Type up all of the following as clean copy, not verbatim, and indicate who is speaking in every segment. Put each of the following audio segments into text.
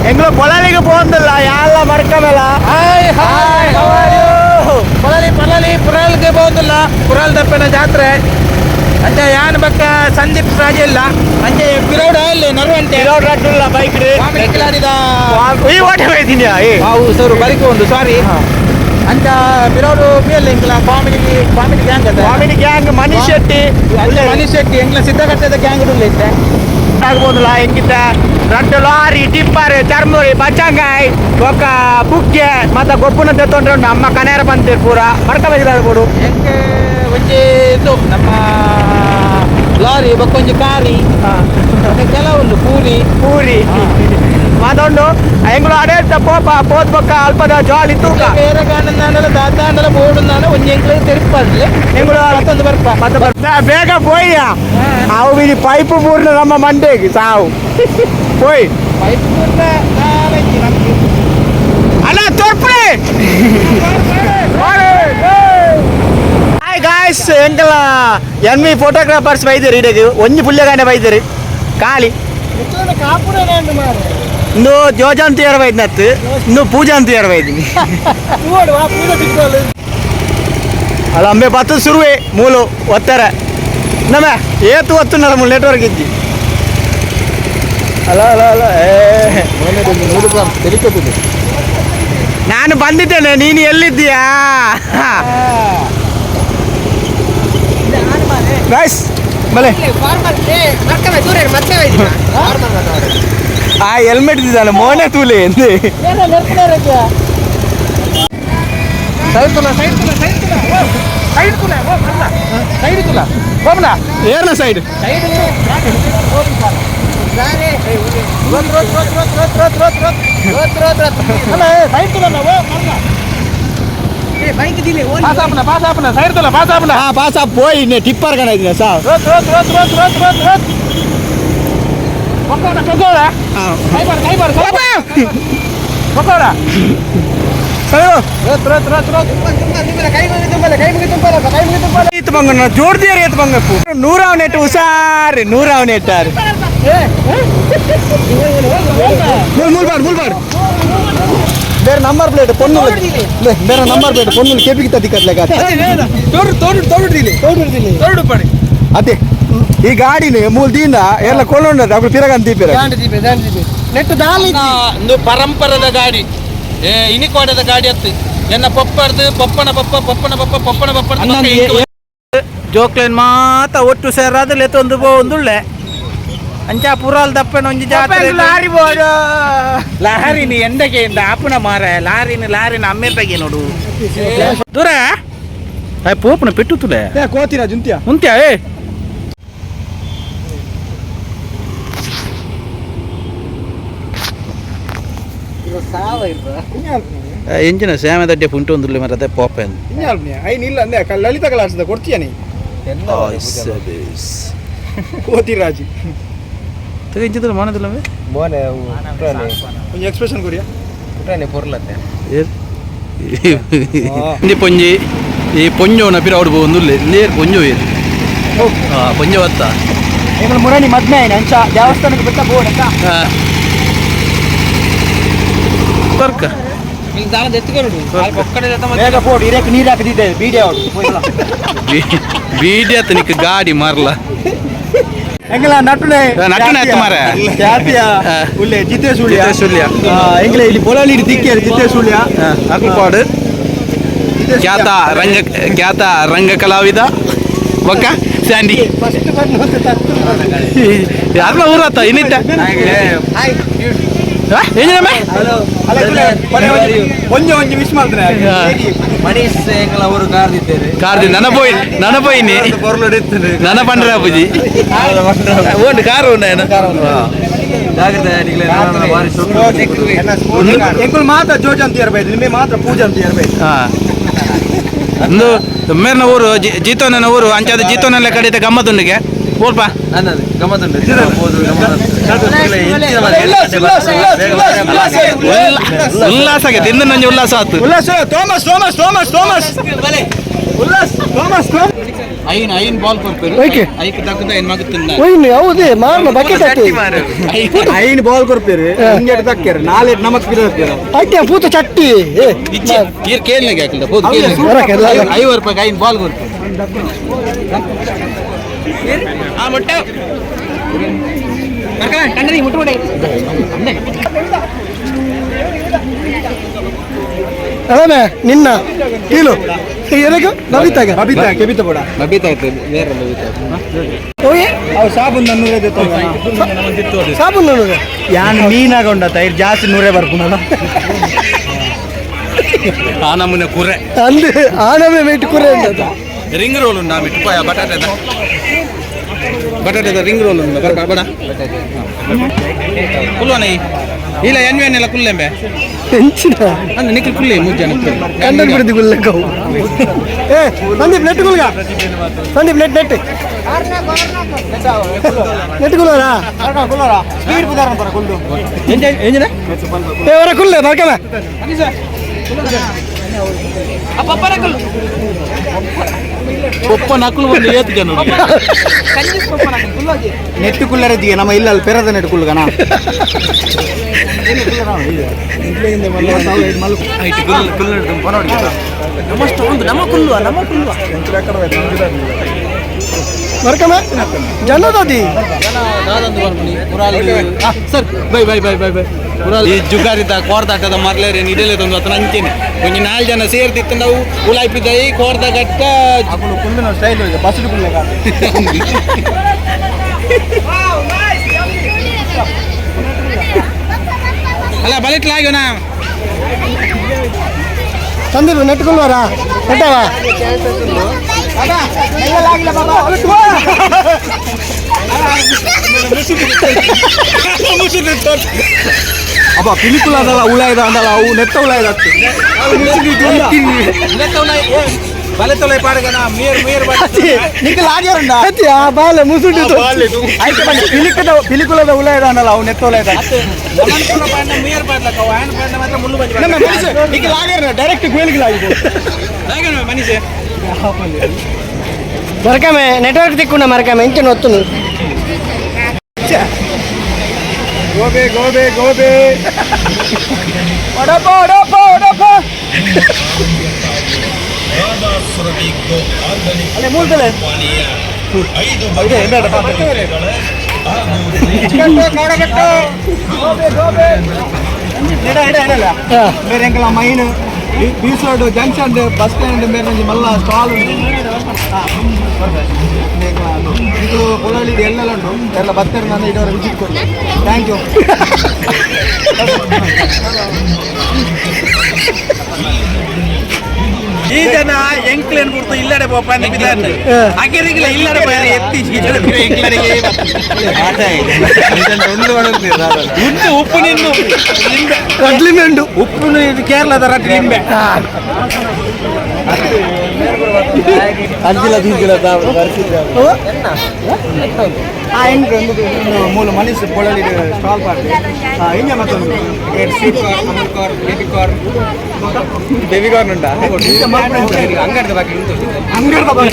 Speaker 1: ಎಂಗ್ಲ ಪೊಲಾಲಿಗೆ ಪೋಂದಿಲ್ಲ ಯಾಲ್ಲ ಮರ್ಕಮೆಲ್ಲ.
Speaker 2: Hi hi, how are you? Polali Polali ಪುರಾಲ್ಗೆ ಬೋಂದಿಲ್ಲ, ಪುರಾಲ್ ದಪ್ಪನ ಜಾತ್ರೆ ಅಂಚೆ ಯಾನ್ ಬಕ್ಕ ಸಂದೀಪ್ ರಾಜ ಇಲ್ಲ, ಅಂಚೆ ಪಿರೌಡ ಇಲ್ಲಿ ನರುವಂಟೆ.
Speaker 1: ರೋಡ್ ರಡ್ಡುಲ್ಲ ಬೈಕ್.
Speaker 2: ಕಾಮಿಡಿ ಕಿಲಾಡಿದ.
Speaker 1: ಈ ಓಟೆ ಬೈದಿನ್ಯಾ ಏ?
Speaker 2: ಅವು ಸರ್ ಬರಿಕು ಒಂದು ಸಾರಿ ಅಂಚ ಪಿರೌಡು ಪಿಯಲ್ಲ ಎಂಗ್ಲ comedy comedy gang ಅದ.
Speaker 1: Comedy gang Manish Shetty.
Speaker 2: ಅಂಚೆ ಮನೀಶ್ ಶೆಟ್ಟಿ ಎಂಗ್ಲ ಸಿದ್ಧಗಟ್ಟದ ಗ್ಯಾಂಗ್ ಉಲ್ಲ ಇತ್ತೆ.
Speaker 1: ಆಗ್ಬೋದಲ್ಲ ಹೆಂಗಿದ್ದ ರಡ್ಡು ಲಾರಿ ಟಿಪ್ಪರ್ ಚರ್ಮುರಿ ಬಚ್ಚಂಗಾಯ್ ಬೊಕ್ಕ ಬುಕ್ಕೆ ಮತ್ತ ಗೊಬ್ಬುನ ತೆತ್ತೊಂಡ್ರೆ ಉಂಡು ಅಮ್ಮ ಕನೇರ ಬಂತೀರ್ ಪೂರ ಮಡ್ಕ ಬೈದಾರ ಬೋಡು.
Speaker 2: ಎಂಕ್ ಒಂಜಿ ಇದು ನಮ್ಮ ಲಾರಿ ಬೊಕ್ಕ ಒಂಜಿ ಕಾರಿ ಮತ್ತೆ ಕೆಲವುಂಡು ಪೂರಿ.
Speaker 1: ಪೂರಿ ಮಾತೊಂಡು ಎಂಗುಲು ಅಡೆ ಪೋಪ ಪೋದ್ ಬೊಕ್ಕ ಅಲ್ಪದ ಜಾಲಿ ತೂಕ.
Speaker 2: ಬೇರೆ ಗಾಣಂದಾಂಡಲ ದಾದಾಂಡಲ ಬೋಡುಂದಾಂಡ ಒಂಜಿ ಎಂಕ್ಲೆ ತೆರಿಪಾಡ್ಲೆ.
Speaker 1: ಎಂಗುಲು
Speaker 2: ಮತ್ತೊಂದು ಬರ್ಪ.
Speaker 1: ಮತ್ತೆ ಬೇಗ ಪೋಯ್ಯ ಅವು ಇಲ್ಲಿ ಪೈಪ್ ಪೂರ್ಣ ನಮ್ಮ ಮಂಡೆಗೆ ಸಾವು ಪೋಯ್.
Speaker 2: ಪೈಪ್ ನಾಲಂಜಿ ನಮ್ಗೆ.
Speaker 1: ಅಲ್ಲ ತೋರ್ಪುಡೆ. ಹಾಯ್ ಗಾಯ್ಸ್, ಎಂಕಲ N V photographers ಬೈದಿರಿ, ಇಡಗೆ ಒಂಜಿ ಪುಲ್ಯಗಾಂಡೆ ಬೈದಿರಿ ಖಾಲಿ. ಇಂದು ಜೋಜಾಂತಿಯರ ಬೈದ್ನತ್ತು, ಇಂದು ಪೂಜಾಂತಿಯರ ಬೈದಿನಿ ಅಲ್ಲ. ಅಂಬೆ ಪತ್ತು ಸುರುವೆ ಮೂಲು ಒತ್ತಾರೆ ನಮ್ಮ ಏತು ಒತ್ತು ಮೂಲು ನೆಟ್ವರ್ಕ್ ಇಜ್ಜಿ. ಅಲ್ಲ ಅಲ್ಲ ಅಲ್ಲ, ಏ ನಾನು ಬಂದಿದ್ದೇನೆ, ನೀನು ಎಲ್ಲಿದ್ದೀಯಾ? ಗಾಯ್ಸ್ ಬಲೆ ಆ ಹೆಲ್ಮೆಟ್ ಇದ್ದಾನೆ ಮೋನೆ ತೂಲೆ ಎಂದೆ.
Speaker 2: ಸೈಡ್ ತುಲ, ಸೈಡ್ ತುಲ, ಸೈಡ್ ತುಲ, ಸೈಡ್ ತುಲ, ಓ ಮಲ್ಲ ಸೈಡ್ ತುಲ ಹೋಗ್ಲ.
Speaker 1: ಏರ್ನ ಸೈಡ್.
Speaker 2: ಸೈಡ್ ರೋತ್ ರೋತ್ ರೋತ್ ರೋತ್ ರೋತ್ ರೋತ್ ರೋತ್ ರೋತ್ ರೋತ್ ರೋತ್ ರೋತ್ ಅಲ್ಲ ಸೈಡ್ ತುಲ ಓ ಮಲ್ಲ ಪಾಸ್ ಆಪನ, ಪಾಸ್ ಆಪನ, ಸೈಡ್ ತುಲ, ಪಾಸ್ ಆಪನ.
Speaker 1: ಹಾ ಪಾಸ್ ಆಪ್ ಪೋಯ್ ಇನ್ನೆ ಟಿಪ್ಪರ್ ಕಣ ಇದ್ದೀನಿ ಸಾ.
Speaker 2: ರೋತ್ ರೋತ್ ರೋತ್ ರೋತ್ ರೋತ್ ರೋತ್ ರೋತ್ ಪಕ್ಕೋಡ ಪಕ್ಕೋಡ ಕೈ ಬಾರ್ ಕೈ ಬಾರ್ ಕೈ ಬಾರ್ ಪಕ್ಕೋಡ. ರೋತ್ ರೋತ್ ರೋತ್ ರೋತ್
Speaker 1: ಏತ್ ಬಂಗ ಜೋಡ್ದಿಯರ್ ಏತ್ ಬಂಗಪ್ಪು ನೂರಾವ್ ನೆಟ್ ಹುಷಾರ್ ನೂರಾವ್ ನೆಟ್ಟಾರ್ ಮೂಲ್ ಮೂಲ್ ಬಾರ್ ಮೂಲ್ ಬಾರ್ ಬೇರೆ ನಂಬರ್ ಪ್ಲೇಟ್ ಪೊಣ್ಣು ಬೇರೆ ನಂಬರ್ ಪ್ಲೇಟ್ ಪೊಣ್ಣು ಕೆಪಿಗೆ ತದಿಕತ್ಲೆ.
Speaker 2: ತೋಡು ತೋಡು ತೋಡು ತೋಡು ತೋಡು ಪಡಿ.
Speaker 1: ಅದೇ ಈ ಗಾಡಿನ ಮೂಲ್ ದಿಂದ ಎಲ್ಲ ಕೊಳ್ಳೊಂಡದ ಅప్పుడు ತಿರಗಂತ ದೀಪಿರ.
Speaker 2: ಒಂದು ಪರಂಪರದ ಗಾಡಿ, ಏ ಇನಿಕೋಡದ ಗಾಡಿ ಅತ್ತು ಎನ್ನ ಪೊಪ್ಪರ್ದು ಪೊಪ್ಪನ ಪಪ್ಪ ಪೊಪ್ಪನ ಪಪ್ಪ ಪೊಪ್ಪನ ಪಪ್ಪನ ಜೋಕ್ಲೇನ್ ಮಾತ ಒಟ್ಟು ಸೇರಾದ ಲೆತ್ತೊಂದು ಒಂದುಳ್ಳೆ ಅಂಚ ಪುರಾಲ್ ದಪ್ಪನ ಒಂಜಿ ಜಾತ್ರೆ.
Speaker 1: ಲಾರಿ ಬೋಡು.
Speaker 2: ಲಾರಿನ ಎಂಡಗೆ ಇಂದ ಆಪುನ ಮಾರ ಲಾರಿನ ಲಾರಿನ ಅಮ್ಮೆರ್ದಾಗೆ ನೋಡು ದೂರ ಪೋಪನ ಪೆಟ್ಟು ತುಲೆ.
Speaker 1: ಕೋತಿರ ಜುಂತಿಯ.
Speaker 2: ಉಂತ್ಯಾ ಏ? ಎಂಜಿನ ಸೇಮೆ ದಡ್ಡೆ ಪುಂಟು ಒಂದುಳ್ಳೆ ಮರದೆ ಪೋಪೆನ್.
Speaker 1: ಐನ್ ಇಲ್ಲ ಅಂದೆ ಲಲಿತ ಕಲಾಡ್ಸದ ಕೊಡ್ತೀಯ ನೀ ಕೋತಿರಾಜ್.
Speaker 2: ಇಂಚಿದ್ರೆ ಮಾನದಿಲ್ಲವೇ.
Speaker 1: ಒಂಜಿ ಎಕ್ಸ್ಪ್ರೆಷನ್ ಕೊರಿಯಾ.
Speaker 2: ಇಂಜಿ ಪೊಂಜಿ ಈ ಪೊಂಜೋನ ಪಿರೌಡು ಪೋವೊಂದುಲ್ಲೆ ನೇರ್ ಪೊಂಜೋ ಏರ್ ಪೊಂಜೋ ಅತ್ತ.
Speaker 1: ಎಂಗ್ಲ ಮುರಣಿ ಮದ್ಮೆ ಆಯ್ನ ಅಂಚ ದೇವಸ್ಥಾನಕ್ಕೆ ಬಿಟ್ಟ ಬೋಡಕ್ಕ.
Speaker 2: ತರ್ಕ.
Speaker 1: ಬೇಗ ಬೋಡ್ ಇರಕ್ಕೆ ನೀರು ಹಾಕದಿದ್ದೆ ಬೀಡಿ ಅವಳು.
Speaker 2: ಬೀಡಿ ಅತ್ತ ನಿಕ್ ಗಾಡಿ ಮಾರ್ಲ.
Speaker 1: ಎಂಗ್ಲ ನಟುನೆ.
Speaker 2: ನಟುನೆ ಅತ್ತ ಮಾರ್ರೆ.
Speaker 1: ಖ್ಯಾತಿಯ ಉಲ್ಲೆ ಜಿತೇಶ್ ಉಳ್ಯ.
Speaker 2: ಜಿತೇಶ್ ಉಳ್ಯ.
Speaker 1: ಎಂಗ್ಲ ಇಲ್ಲಿ ಪೊಲಲಿ ದಿಕ್ಕೇರು ಜಿತೇಶ್ ಉಳ್ಯ.
Speaker 2: ಅಕಲ್ಪಾಡು ಖ್ಯಾತ ರಂಗ ಖ್ಯಾತ ರಂಗ ಕಲಾವಿದ ಬೊಕ್ಕ ಸ್ಯಾಂಡಿ ಯಾರ್ಲ ಊರತ್ತ ಇನ್ನಿತ್ತ ಎಂಜಿನಮ್ಮ.
Speaker 1: ಒಂಜಿ ಒಂಜಿ ವಿಶ್ ಮಾಡ್ತಾರೆ.
Speaker 3: ಮನೀಶ್ ಎಂಗ್ಲ ಅವರು ಕಾರ್ದಿದ್ದೇವೆ.
Speaker 2: ಕಾರ್ದಿ ನನ ಪೋಯಿ ನನ ಪೋಯಿನಿ ನನ ಪಂಡ್ರ ಅಪ್ಪುಜಿ ಓಂಡು ಕಾರು ಉಂಡು
Speaker 3: ಜಾಗ್ರತೆ ನಿಗ್ಲೆ ಬಾರಿ
Speaker 1: ಎಂಕುಲು ಮಾತ್ರ ಜೋಜ್ ಅಂತ ಇರ್ಬೇಕು, ನಿಮಗೆ ಮಾತ್ರ ಪೂಜೆ ಅಂತ ಇರ್ಬೇಕು.
Speaker 2: ಒಂದು ಮೇರ್ನ ಊರು ಜೀತೋನ ಊರು ಅಂಚಾದ ಜೀತೋನೆಲ್ಲ ಕಡಿತ ಗಮ್ಮತ್ತುಂಡಿಗೆ ಊರ್ಪ.
Speaker 3: ಗಮ್ಮತ್ತುಂಟು.
Speaker 2: ಉಲ್ಲಾಸಗೆ ತಿಂದು ನಂಜಿ ಉಲ್ಲಾಸ ಆತು.
Speaker 1: ಉಲ್ಲಾಸ Thomas Thomas Thomas Thomas.
Speaker 2: ಐನ್ ಐನ್ ಬಾಲ್ ಕೊಡ್ಪೇರು.
Speaker 4: ಓಕೆ.
Speaker 2: ಐಕ್ ದಕ್ಕದ ಐನ್ ಮಗ ತಿಂದ.
Speaker 4: ಒಯ್ನು ಹೌದೇ ಮಾರ್ನ ಬಕೆಟ್ ಹಾಕಿ.
Speaker 1: ಐನ್ ಬಾಲ್ ಕೊಡ್ಪೇರು ಹಿಂಗೆ ದಕ್ಕೇರು ನಾಳೆ ನಮಕ್ ಬಿಡೋದು.
Speaker 4: ಅಟ್ಟೆ ಪೂತ ಚಟ್ಟಿ ಏ.
Speaker 2: ಇಚ್ಚೆ ಈರ್ ಕೇಳಲಿಕ್ಕೆ ಹಾಕಿಲ್ಲ ಹೋದ್
Speaker 4: ಹೊರಕ್ಕೆ ಅಲ್ಲ.
Speaker 2: 50 ರೂಪಾಯಿಗೆ ಐನ್ ಬಾಲ್ ಕೊಡ್ಪೇರು. ಆ ಮುಟ್ಟೆ ಕಣ್ಣಿ ಮುಟ್ಟುಬಿಡಿ.
Speaker 4: ಅದಾಮೆ ನಿನ್ನ ಕೀಲು ಎದಕ್ಕೆ ನವಿತಾಗ
Speaker 1: ಬಬಿತಾ ಕೆಬಿತ ಬೋಡ.
Speaker 3: ಬಬಿತಾ ಆಯ್ತು ಬೇರೆ ಬಬಿತಾ.
Speaker 4: ಓಯೆ.
Speaker 1: ಅವು ಸಾಬೂನ್ ನೂರೇ.
Speaker 4: ಸಾಬೂನು ನೋಡು.
Speaker 1: ಯಾನ್ ಮೀನಾಗ ಉಂಡತ ಇರ್ ಜಾಸ್ತಿ ನೂರೇ ಬರ್ಪುನಲ್ಲ.
Speaker 2: ಆ ನಮೂನೆ ಕುರೆ.
Speaker 4: ಅಂದು ಆನಮೆ ವೇಟ್ ಕುರೆ ಅಂತ.
Speaker 2: ರಿಂಗ್ ರೋಲ್ ಉಂಟು ಆಮೇಲೆ ತುಪ್ಪ ಬಟಾಟೆದ ಬಟಾಟೆದ ರಿಂಗ್ ರೋಲ್ ಉಂಟು ಬರ್ಕ ಬಡ ಕುಲ್ಲೋನೆ ಇಲ್ಲ ಎನ್ವೆನ್ನೆಲ್ಲ ಕುಲ್ಲೆಂಬೆ.
Speaker 4: ಹೆಂಚಿನ.
Speaker 2: ಅಂದ್ರೆ ನಿಖಿಲ್ ಕುಲ್ಲೆ ಮುಜ್ಜನ.
Speaker 4: ಕಂಡನ್ ಬಿಡ್ದಿ ಗುಲ್ಲಕ್ಕವು. ಏ ಸಂದೀಪ್ ನೆಟ್ ಗುಲ್ಗ, Sandeep net net net ಗುಲ್ಲರಾ.
Speaker 1: Speed ಬುದಾರ ಅಂತಾರ ಕುಲ್ದು.
Speaker 4: ಏ ಅವರ ಕುಲ್ಲೆ ಬರ್ಕಮ.
Speaker 2: ಪೊಪ್ಪ ನಕಲು ಒಂದು ಏತ್ ಜನ.
Speaker 1: ನೆಟ್ಟು ಕುಲ್ಲರದಿಗೆ ನಮ್ಮ ಇಲ್ಲ ಅಲ್ಲಿ ಪೆರದ ನೆಟ್ಟು ಕುಲ್ಲಗನ.
Speaker 4: ಬರ್ಕಮ ಜನದಾದಿ.
Speaker 2: Sir bye bye bye bye bye. ಈ ಜುಗಾರಿದ ಕೋರ್ದಾಟದ ಮರ್ಲೇರಿ ಇಡಲೇ ತಂದು ಅತನ ಅಂಚೇನೆ ಒಂಜಿ ನಾಲ್ಕು ಜನ ಸೇರ್ದಿತ್ತು ನಾವು ಉಲಾಯ್ಪಿದ್ದ ಈ ಕೋರ್ದ ಗಟ್ಟ.
Speaker 1: ಅಕುಲು ಕುಲ್ಲಿನ ಸ್ಟೈಲ್ ಇದೆ ಬಸ್ ಕುಲ್ಲಗ.
Speaker 2: ಅಲ್ಲ ಬಲಿಟ್ಲಾಗ್ಯೋನಾ.
Speaker 4: ಸಂದೀಪ್ ನೆಟ್ ಕುಲ್ವಾರಾ ನೆಟ್ಟವಾ.
Speaker 1: ಅಬ್ಬ ಪಿಲಿಕುಲ ಅದಲ್ಲ ಉಳಾಯ್ದ ಅಂದಲ್ಲ ಅವು ನೆತ್ತ ಉಳಾಯ್ದ.
Speaker 2: ಬಲೆ ತೊಲೆ ಪಾಡಗನ ಮೇರ್ ಮೇರ್.
Speaker 1: ನಿಖಿಲ್ ಆಗ್ಯಾರಂಡ.
Speaker 4: ಅತಿ ಆ ಬಾಲೆ ಮುಸುಂಡಿ.
Speaker 1: ಆಯ್ತು ಬನ್ನಿ ಪಿಲಿಕದ ಪಿಲಿಕುಲದ ಉಳಾಯ್ದ ಅಂದಲ್ಲ ಅವು ನೆತ್ತ ಉಳಾಯ್ದ.
Speaker 2: ಮೇರ್ ಪಾಡ್ಲಕ್ಕ ಆಯನ ಪಾಡ್ನ ಮಾತ್ರ ಮುಳ್ಳು ಬಂಜಿ.
Speaker 1: ನಮ್ಮ ಮನುಷ್ಯ ನಿಖಿಲ್ ಆಗ್ಯಾರ ಡೈರೆಕ್ಟ್ ಗುಯಲ್ಗಿಲ್ಲ ಆಗಿದೆ.
Speaker 2: ಮನುಷ್ಯ.
Speaker 4: ಮರಕಮೆ ನೆಟ್ವರ್ಕ್ ತಿಕ್ಕೊಂಡ ಮರಕಮೆ ಇಂಚಿನ ಒತ್ತುನು.
Speaker 1: ಗೋಬೆ ಗೋಬೆ ಗೋಬೆ ವಡಪ್ಪ ವಡಪ್ಪ ವಡಪ್ಪ ಅಲ್ಲೇ ಮೂಲ್ತಲೆ ಬೇರೆ ಎಂಕಲ main beach road junction bus stand ಮೇರೆ ಒಂಜಿ ಮಲ್ಲ ಸ್ಟಾಲ್ ಉಂಟು. ಇದು ಪೊಲಳಿ ಎಲ್ಲೆಲ್ಲ ಉಂಟು ಎಲ್ಲ ಬತ್ತೆರ್ ನಾನು ಇದರ ವಿಸಿಟ್ ಕೊಡಿ. Thank you.
Speaker 2: ಈ ಜನ ಎಂಕ್ಲೇನ್ ಬಿಡ್ತು ಇಲ್ಲಡೆ ಪೋಪ ಅಂತ ಅಗೆರಿಗಿಲ್ಲ ಇಲ್ಲಡೆ ಪೋಯರೆ ಎತ್ತಿ ಈ ಜನ ಎಂಕ್ಲರಿಗೆ ಉಂಟು ಉಪ್ಪು ನಿಂದು ಲಿಂಬೆ.
Speaker 4: ರಡ್ಲಿ ಮೆಂಡು.
Speaker 2: ಉಪ್ಪು ಇದು ಕೇರಳದ ರಟ್ಟಿ ಲಿಂಬೆ.
Speaker 3: ಅಂಚಿಲ ದೂಕಿಲ
Speaker 1: ಮೂಲ ಮನೀಶ್ ಪೊಳಲಿ ಸ್ಟಾಲ್ ಪಾರ್ಟಿ ಇಂಜ ಮತ್ತೊಂದು sweet corn Amul corn baby corn.
Speaker 3: Baby corn ಉಂಟಾ?
Speaker 1: ಅಂಗಡಿದ ಬಾಕಿ ಅಂಗಡಿದ ಬಾಕಿ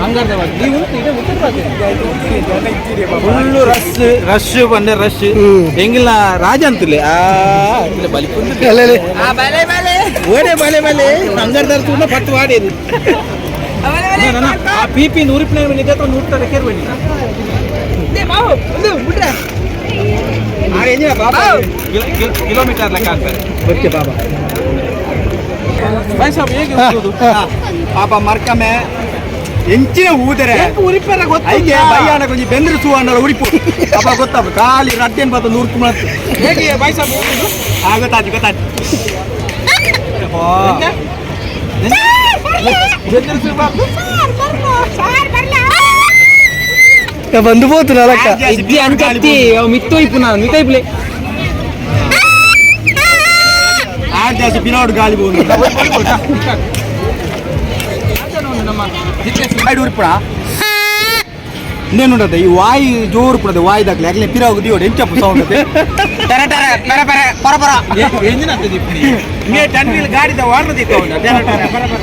Speaker 1: ಅಂಗಡಿದ ಬಾಕಿ
Speaker 2: full rush rush ಬಂದೆ ರಶ್ ಎಂಗಿಲ್ಲ ರಾಜ ಅಂತಿಲ್ಲ ಆ ಇಲ್ಲ ಬಲಿ
Speaker 4: ಅಲ್ಲೇ.
Speaker 2: ಓಡೆ ಬಲೆ ಬಲೆ ಅಂಗಡ್ದಾರ ತೂನ ಪಟ್ಟು ವಾಡೇದು ಆ ಪಿಪಿ ನೂರಿಪ್ನ ನಿಜ ನೂರ್ತಾರೆ ಕೇರ್ಬೇಡಿ. ಕಿಲೋಮೀಟರ್ ಲೆಕ್ಕ ಹಾಕ್ತಾರೆ.
Speaker 1: ಓಕೆ ಬಾಬಾ.
Speaker 2: ಬಾಯ್ ಸಾಬ್ ಹೇಗೆ ಹೋಗುದು?
Speaker 1: ಪಾಪ ಮರ್ಕಮೆ ಎಂಚಿನ ಊದರೆ
Speaker 2: ಉರಿಪೆರ ಗೊತ್ತು
Speaker 1: ಐಕೆ ಬೈಯಾಣ ಕೊಂಚ ಬೆಂದ್ರೆ ಸೂ ಅನ್ನಲ್ಲ ಉರಿಪು ಪಾಪ ಗೊತ್ತಾಪ ಖಾಲಿ ರಡ್ಡೇನು ಪಾತ ನೂರು ತುಮಳ.
Speaker 2: ಹೇಗೆ ಬಾಯ್ ಸಾಬ್ ಹೋಗುದು?
Speaker 1: ಆ ಗೊತ್ತಾಯ್ತು ಗೊತ್ತಾಯ್ತು.
Speaker 4: ಬಂದು ಪೋತು ನಾಲ್ಕ.
Speaker 2: ಇದ್ದಿ ಅಂಕತ್ತಿ ಮಿತ್ತೋಯ್ಪು ನಾನು ಮಿತ್ತೋಯ್ಪುಲೆ.
Speaker 1: ಆ ಜಾಸ್ತಿ ಬಿನೋಡ್ ಗಾಳಿ ಬೋದು ಉರಿಪುಣ. ಇನ್ನೇನುಂಟದ ಈ ವಾಯಿ ಜೋರು ಪುಡದೆ ವಾಯಿ ದಾಖಲೆ ಯಾಕಲೆ ಪಿರಾಗು ದಿಯೋಡು ಎಂಚಪ್ಪು ಸೌಂಡ್ ಟೆರ ಟೆರ ಪೆರ ಪೆರ ಪರ ಪರ
Speaker 2: ಎಂಜಿನ ಮೇ ಟನ್ ವೀಲ್ ಗಾಡಿದ ವಾರ್ನ ದಿಕ್ಕವನ ಟೆರ ಟೆರ ಪರ ಪರ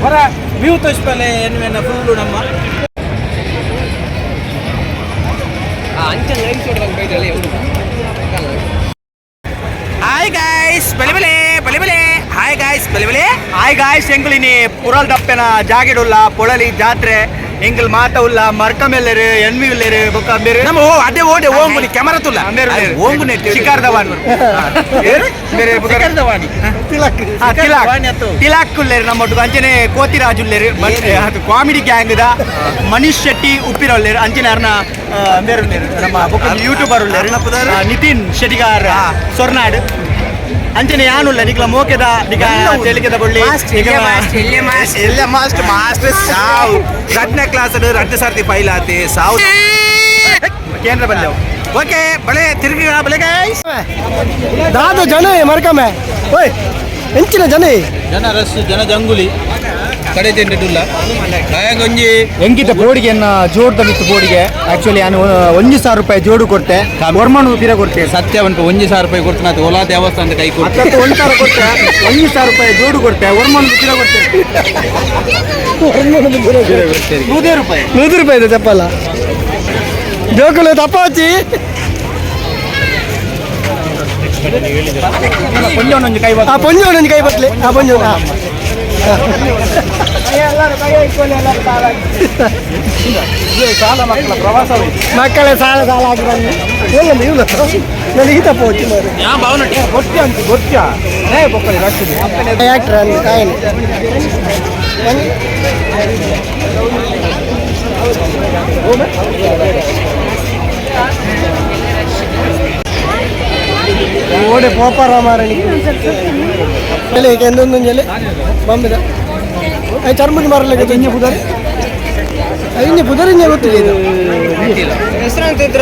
Speaker 2: ಹೊರ ವ್ಯೂ ತೋಚ್ಪಲೆ ಎನ್ವೆನ ಫುಲ್ಲು ನಮ್ಮ ಹಾಯ್ ಗಾಯ್ಸ್ ಬಲೆ ಬಲೆ ಬಲೆ ಬಲೆ ಹಾಯ್ ಗಾಯ್ಸ್ ಬಲೆ ಬಲೆ.
Speaker 1: ಹಾಯ್ ಗಾಯ್ಸ್, ಎಂಗುಲಿನಿ ಪುರಲ್ ದಪ್ಪೆನ ಜಾಗೆಡುಲ್ಲ ಪೊಳಲಿ ಜಾತ್ರೆ ಎಂಗುಲ್ ಮಾತ ಉಲ್ಲ ಮರ್ಕಮೆಲ್ಲರು ಎನ್ವಿ ಉಲ್ಲೇರು ಬೊಕ್ಕ ಬೇರೆ
Speaker 2: ನಮ್ಮ ಓ ಅದೇ ಓಡೆ ಓಂಗುನಿ ಕ್ಯಾಮರಾ ತುಲ್ಲ
Speaker 1: ಬೇರೆ
Speaker 2: ಓಂಗುನೆ
Speaker 1: ಶಿಖರ್ ಧವನ್ ಬೇರೆ
Speaker 2: ಶಿಖರ್ ಧವಾನಿ.
Speaker 4: ತಿಲಕ್.
Speaker 1: ತಿಲಾಕ್
Speaker 2: ಧವಾನಿ ಅತ್ತು.
Speaker 1: ತಿಲಾಕ್ ಉಲ್ಲೇರು ನಮ್ಮ ಒಟ್ಟಿಗೆ. ಅಂಚನೆ ಕೋತಿರಾಜ್ ಉಲ್ಲೇರು, ಅದು comedy gang the Manish Shetty ಉಪ್ಪಿರ ಉಲ್ಲೇರು. ಅಂಚನೆ ಅರ್ನ ಬೇರೆ ಉಲ್ಲೇರು ನಮ್ಮ ಬೊಕ್ಕ ಯೂಟ್ಯೂಬರ್ ಉಲ್ಲೇರು ನಿತಿನ್ ಶೆಟ್ಟಿಗಾರ್ ಸೊರ್ನಾಡ್. ಅಂಚನೆ ಯಾನುಲ್ಲ ನಿಕ್ಲ ಮೋಕೆದ ನಿಕ ತೆಲಿಕೆದ ಬೊಳ್ಳಿ.
Speaker 2: ಎಲ್ಲ ಮಾಸ್ಟ್ ಮಾಸ್ಟರ್ ಸಾವು ರಡ್ನೇ ಕ್ಲಾಸ್ ರಡ್ಡು ಸರ್ತಿ ಫೈಲ್ ಆತಿ ಸಾವು.
Speaker 1: ಕೇಂದ್ರ ಬಂದೆವು.
Speaker 2: ಓಕೆ ಬಳೆ ತಿರುಗಿ ಬಳೆ ಗೈಸ್.
Speaker 4: ದಾದ ಜನ ಮರ್ಕಮೆ ಓಯ್ ಎಂಚಿನ ಜನ.
Speaker 2: ಜನ ರಸ್ ಜನ ಜಂಗುಲಿ ಕಡೆ ತಿಂಡಿಲ್ಲ ಒಂಜಿ.
Speaker 1: ಎಂಕಿತ ಬೋಡಿಗೆನ್ನ ಜೋಡ್ದ ಮಿತ್ತು ಬೋಡಿಗೆ. ಆಕ್ಚುಲಿ ನಾನು 1000 ರೂಪಾಯಿ ಜೋಡು ಕೊಡ್ತೆ, ಒರ್ಮಣ್ಣು ಪಿರ ಕೊಡ್ತೆ.
Speaker 2: ಸತ್ಯ ಉಂಟು, 1000 ರೂಪಾಯಿ ಕೊಡ್ತೀನಿ ಅದು ಓಲಾ ದೇವಸ್ಥಾನದ ಕೈ ಕೊಡ್ತೀನಿ.
Speaker 1: ಅತ್ತ 1000 ಕೊಡ್ತೆ, 1000 ರೂಪಾಯಿ ಜೋಡು ಕೊಡ್ತೆ, ಒರ್ಮಣ್ಣು ಪಿರ ಕೊಡ್ತೆ. ನೂದೇ ರೂಪಾಯಿ.
Speaker 4: 100 ರೂಪಾಯಿ ಇದೆ ಚಪ್ಪಲ್ಲ ಜೋಕುಲು ತಪ್ಪಾಚಿ.
Speaker 1: ಕೊಂಜೊಂದು ಕೈ.
Speaker 4: ಆ ಪೊಂಜೋನೊಂದು ಕೈ ಬಟ್ಲೆ ಆ ಪೊಂಜೋನ.
Speaker 1: ಸಾಲ ಮಕ್ಕಳ ಪ್ರವಾಸ.
Speaker 4: ಮಕ್ಕಳೇ ಸಾಲ ಸಾಲ ಆಗಿ ಬಂದು ಇಲ್ಲ ಇವ್ಲು ನನಗೆ ತಪ್ಪು ಹೋಗಿ ಮಾರ್ರೆ.
Speaker 1: ಗೊತ್ತಿ ಅಂತ ಗೊತ್ತಾ ಏ ಬೊಕ್ಕಳಿ ರಕ್ಷಿದೆ.
Speaker 4: ಆಕ್ಟರ್ ಅಲ್ಲಿ ఆయన. ಓಡೆ ಪೋಪಾರ ಮಾರಣಿ ಎಂದೊಂದೊಂಜಲೆ ಬಾಂಬೆದ I ಚರ್ಮುರಿ ಮಾರಲಿಕ್ಕೆ ಇಂಜೆ ಪುದರ್ ಇಂಜೆ ಪುದರ್ ಇಂಜೆ ಗೊತ್ತಿಲ್ಲ ಇದು.